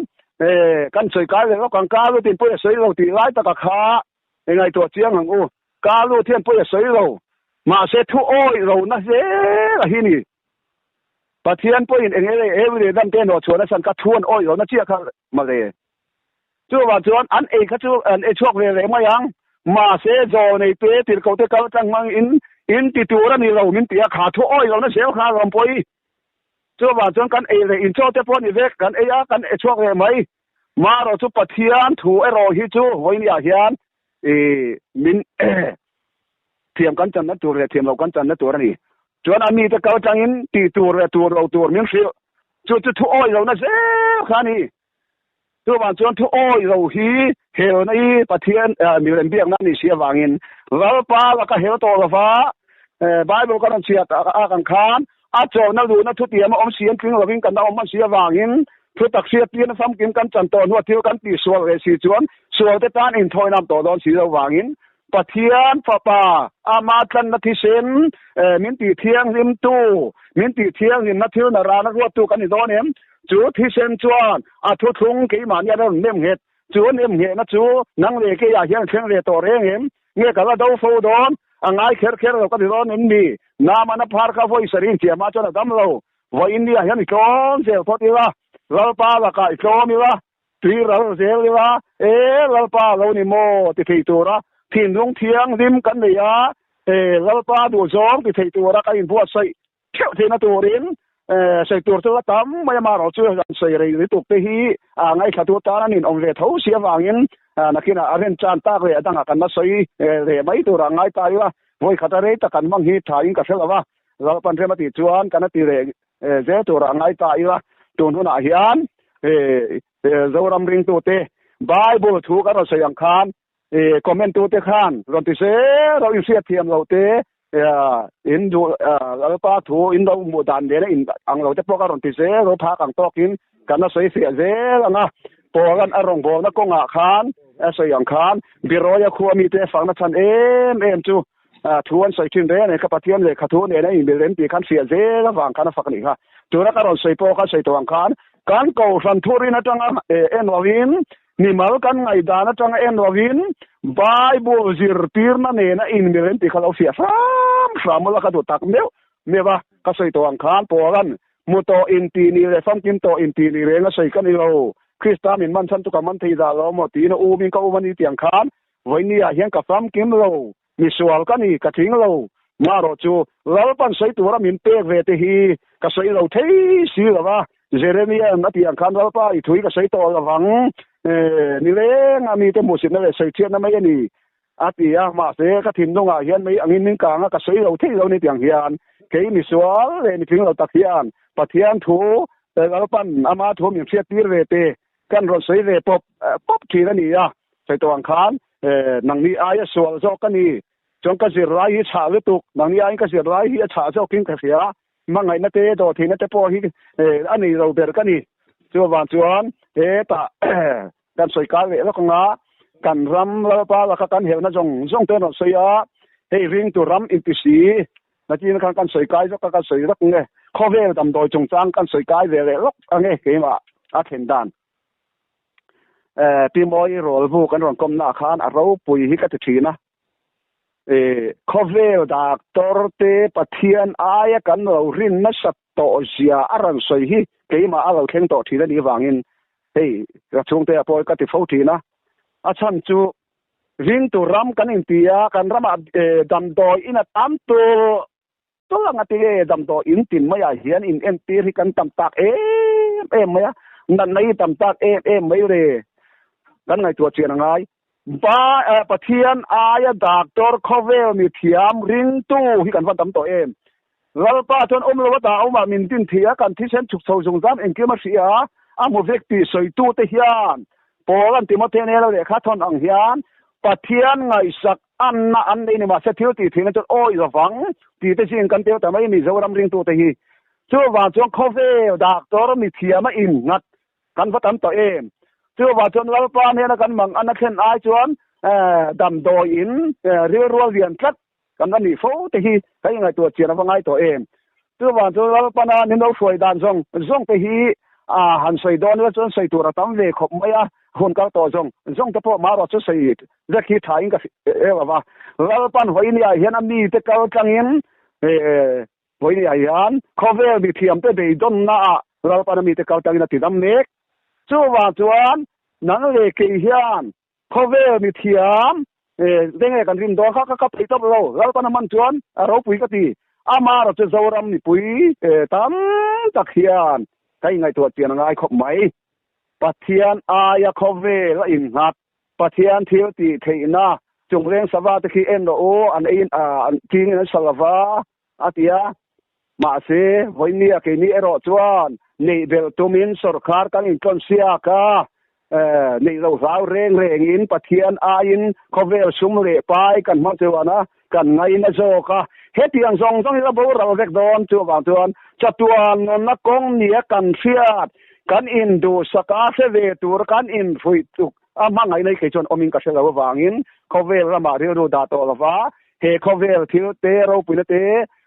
kan sawi kai leh lawk ang, ka lutin pawi a sawi lo tih lai taka kha i ngaihtuah chiang ang u. Ka lut hian pawi a sawi lo, mahse thu awih lohna zel a hi ni. Pathian pawhin eng eng e leh dam te hnawh chhuahna chhan kha thu an awih lohna chiah kha mawle. Chuvang chuan an ei kha chu an ei chhuak ve leh mai ang. Mahse zawl nei te tirhkoh te kal tlang hmang in in ti tur a ni lo min ti a, kha thu awih lohna zel kha a rawn pawi. Chuvang chuan kan ei leh in chaw te pawh a ni vek, kan ei a kan ei chhuak leh mai. Marawh chu Pathian thu erawh hi chu vawinia hian i min thiam kan channa tur leh thiam loh kan channa tur a ni. Chuan a mite kal tlangin tih tur leh tur lo tur min hrilh. Chu chu thu awih lohna zel kha a ni. Chuvang chuan thu awih lo hi helna i Pathian milem biakna a nih si avangin Lalpa laka hel tawh lova Bible kan rawn chhiat ak ang khan a chawhna luhna thutiam a awm si an tling lovin kan awm hman si avangin thutak hriattirna famkim kan chan tawh hnua thil kan tihsual leh si chuan sualte tan inthawinam tawh dawn si lo vangin Pathian Fapa, Ama tlanna thisen, min tih thianghlimtu, min tih thianghlimna thil na rana ruattu kan ni dawn em? Chu thisen chuan a thuthlung keimahni a rawn nem nghet. Chu nem nghehna chu nang leh keiah hian thleng ve tawh reng em? Nge ka la do fo dawn? A ngai kher kher lo ka ti dawn em ni? Namana phar kha vawi sarih inchiah hma chuan a dam lo. Vawiin ni ah hian i tlawm zel phawt ila, Lalpa lakah i tlawm ila, Tui ral zel ila, E Lalpa lo ni maw? ti thei tura thinlung thianghlim kan nei a, E Lalpa duhzawng ti thei tura kan inbuatsaih theuh theihna turin sawi tur chu a tam mai a, amaherawh chu han sawi rei lutuk te hi ngaithlatu tan an inawm ve tho si avangin nakinah a renchan tak leh a dangah kan la sawi leh mai turah ngai ta ila, vawikhat a rei tak kan hmang hi thain ka hre lo va, Lalpan rem a tih chuan kan a ti leh Zel turah ngai ta ila, tun hunah hian Zoram ringtute Bible thu kan rawn sawi ang khan comment tute khan rawn ti zel ro inhriat thiam lo te in duh Lalpa thu in lo hmuh dan nena in ang lo te pawh ka rawn ti zel ro phak ang tawkin kan la sawi fiah zel ang a. Paula'n a rawngbawlna kawngah khan a sawi ang khan Biroia khua mite fakna chhan em em chu Thu an sawi thin reng a ni. Ka Pathian lehkha thu nena inmil rem tih khan hriat zel avang khan a fak a nih kha. Tuna ka rawn sawi pawh kha sawi tawh ang khan kan kohhran thurin atanga en lovin, mimal kan ngaihdan atanga en lovin Bible zirtirna nena inmil rem tih kha lo hriat hram hram ula ka duh tak meuh meuh a. Ka sawi tawh ang khan Paula'n Mu tawh in tih ni leh famkim tawh in tih ni reng a sawi ka ni lo. Krista min man chhan chu ka man thei dah lo maw tiin a um in ka um a ni tiang khan vawiini ah hian ka famkim lo. Misual ka ni, ka tling lo. Marawh chu Lalpan sawi tura min pek ve te hi ka sawi lo thei si lo va. Jeremia'n a tih ang khan Lalpa i thui ka sawi tawh lo vang. Nileng a mite hmuhsitna leh sawichhiatna mai a ni a ti a. Mahse, ka thinlungah hian mei angin min kang a, ka sawi lo thei lo ni tiang hian kei misual leh mitling lo tak hian Pathian thu Lalpan ama thu min hriattir ve te kan rawn sawi ve pawp pawp thin a ni a. Sawi tawh ang khan nangni aia sual zawk ka ni. Chuan ka zirlai hi chhah lutuk, nangni aiin ka zirlai hi a chhah zawkin ka hria. Hmangaihna te, dawhtheihna te pawh hi a nei lo ber ka ni. Chuvang chuan hetah kan sawi kal leh lawk anga kan ram Lalpa laka kan helna zawng zawng te an rawn sawi a, hei ringtu ram inti si nakin khan kan sawi kai zawk a, kan sawi lawk nge khawvel damdawi chungchang kan sawi kai ve leh lawk ange keimah a thlen dan. Pi Mawi Rawlvu kan rawn kawmna ah khan a ropui hi ka ti thin a. Khawvel doctor te Pathian aia kan lo rin nasa tawh zia a rawn sawi hi keimah a lo thleng tawh thin a nih vangin hei ka chhungte ah pawh ka ti fo thin a. A chhan chu ringtu ram kan inti a, kan ramah damdawi in a tam tur Tul anga tinge damdawi in tin maiah hian in entir hi kan tam tak em em mai a, natna hi tam tak em em mai le. Kan ngaihtuah chian a ngai. Ba Pathian aia doctor khawvel mi thiam ringtu hi kan va tam tawh em. Lalpa chuan awm lo a dah awmah min din thei a, kan thisen chhuk chho zungzam engkim a hria a, a hmu vek tih sawitute hian Paul-a'n Timothea nena lehkha thawn ang hian Pathian ngaihsak anna an nei ni mahse thil tih thihna chuan awi lovang tih te zing kan tel ta mai Mizoram ringtute hi. Chuvang chuan khawvel doctor mithiam a innghat kan va tam tawh em. Chuvang chuan Lalpa hnena kan mang an a thlen ai chuan damdawi in rilrual lian tlat kan va nih fo te hi kan ingaihtuah chian a va ngai tawh em. Chuvang chu Lalpana min lo hruai dan zawng zawng te hi a han sawi dawn ila chuan sawi tur a tam ve khawp mai a, hun kal tawh zawng zawng te pawh marawh chu sawi vek hi tha in ka hre lo va. Lalpan vawinia hian a mite kal tlangin vawinia hian khawvel mithiam te beidawnna ah Lalpan a mite kal tlangin a ti dam mek. Chuvang chuan nang leh kei hian Khawvel mi thiam te nge kan rin dawn kha ka ka peih tawp lo. Lalpan a hman chuan a ropui ka ti. Amah erawh chu Zoram mipui tam tak hian ka ingaihtuah chian a ngai khawp mai. Pathian aia khawvel a innghat, Pathian thil tih theihna chungleng sava te khi en rawh u, an eiin an chingin an sa lova a ti a. Mahse, vawinia keini erawh chuan neih belh tumin sawrkar kan intlawn siak a, neih loh hlau reng rengin Pathian aiin khawvel sum leh pai kan hmang chuan a, kan ngaina zawk a. Hetiang zawng zawng hi la boral vek dawn chuvang chuan chatuan nunna kawng nia kan hriat, kan induhsak a, hre ve tur kan inhruih tuk a hmangaihna hi kei chuan awmin ka hre lo avangin khawvel ramah rilru dah tawh lova he khawvel thil te ropuina te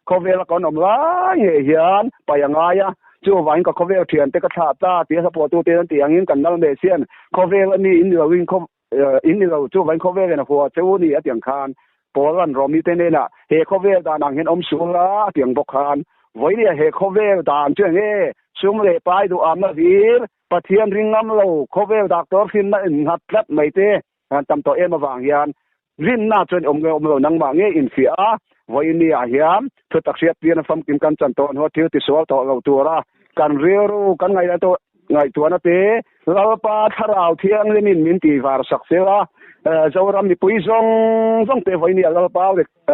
khawvela kan awm lai ngei hian pai a ngai a, chuvangin ka khawvel thiante ka thlah ta tia hlapawhtu te an tih angin kan lal meh sian khawvel a mi in ni lo in in ni lo chuvangin khawvelin a hua che u ni a tiang khan Paul-a'n Romi te hnenah he khawvel dan ang hian awm suh la a tiang bawk khan vawinia he khawvel dan chu enge sum leh pai duhamna hlir Pathian ring ngam lo khawvel doctor hrinna innghat tlat mai te an tam tawh em avang hian rinna chuan awm nge awm lo nangmah nge infiah a, vawiin ah hian thutak hriat pian a famkim kan chan tawh hnuah thil tisual tawh lo tura kan rilru kan ngaihtuahna te Lalpa Thlarau Thianghlimin min tih var sak sel a, Zoram mipui zawng zawng te vawiin ah Lalpa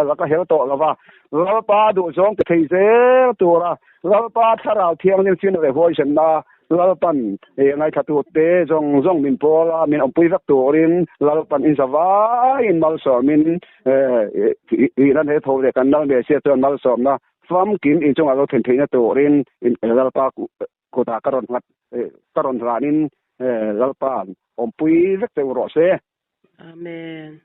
laka hel tawh lova Lalpa duhzawng ti thei zel tura Lalpa Thlarau Thianghlim chin leh huaisenna Lalpan ngaithla te zawng zawng min pawl a, min awmpui vek turin Lalpan in zavaiin malsawmin ihlan he tho leh kan lal Messiah chuan malsawmna famkim inchungah lo thlen theihna turin Lalpa kutah ka rawn nghat ka rawn ranin Lalpa awmpui vek che u rawh se. Amen.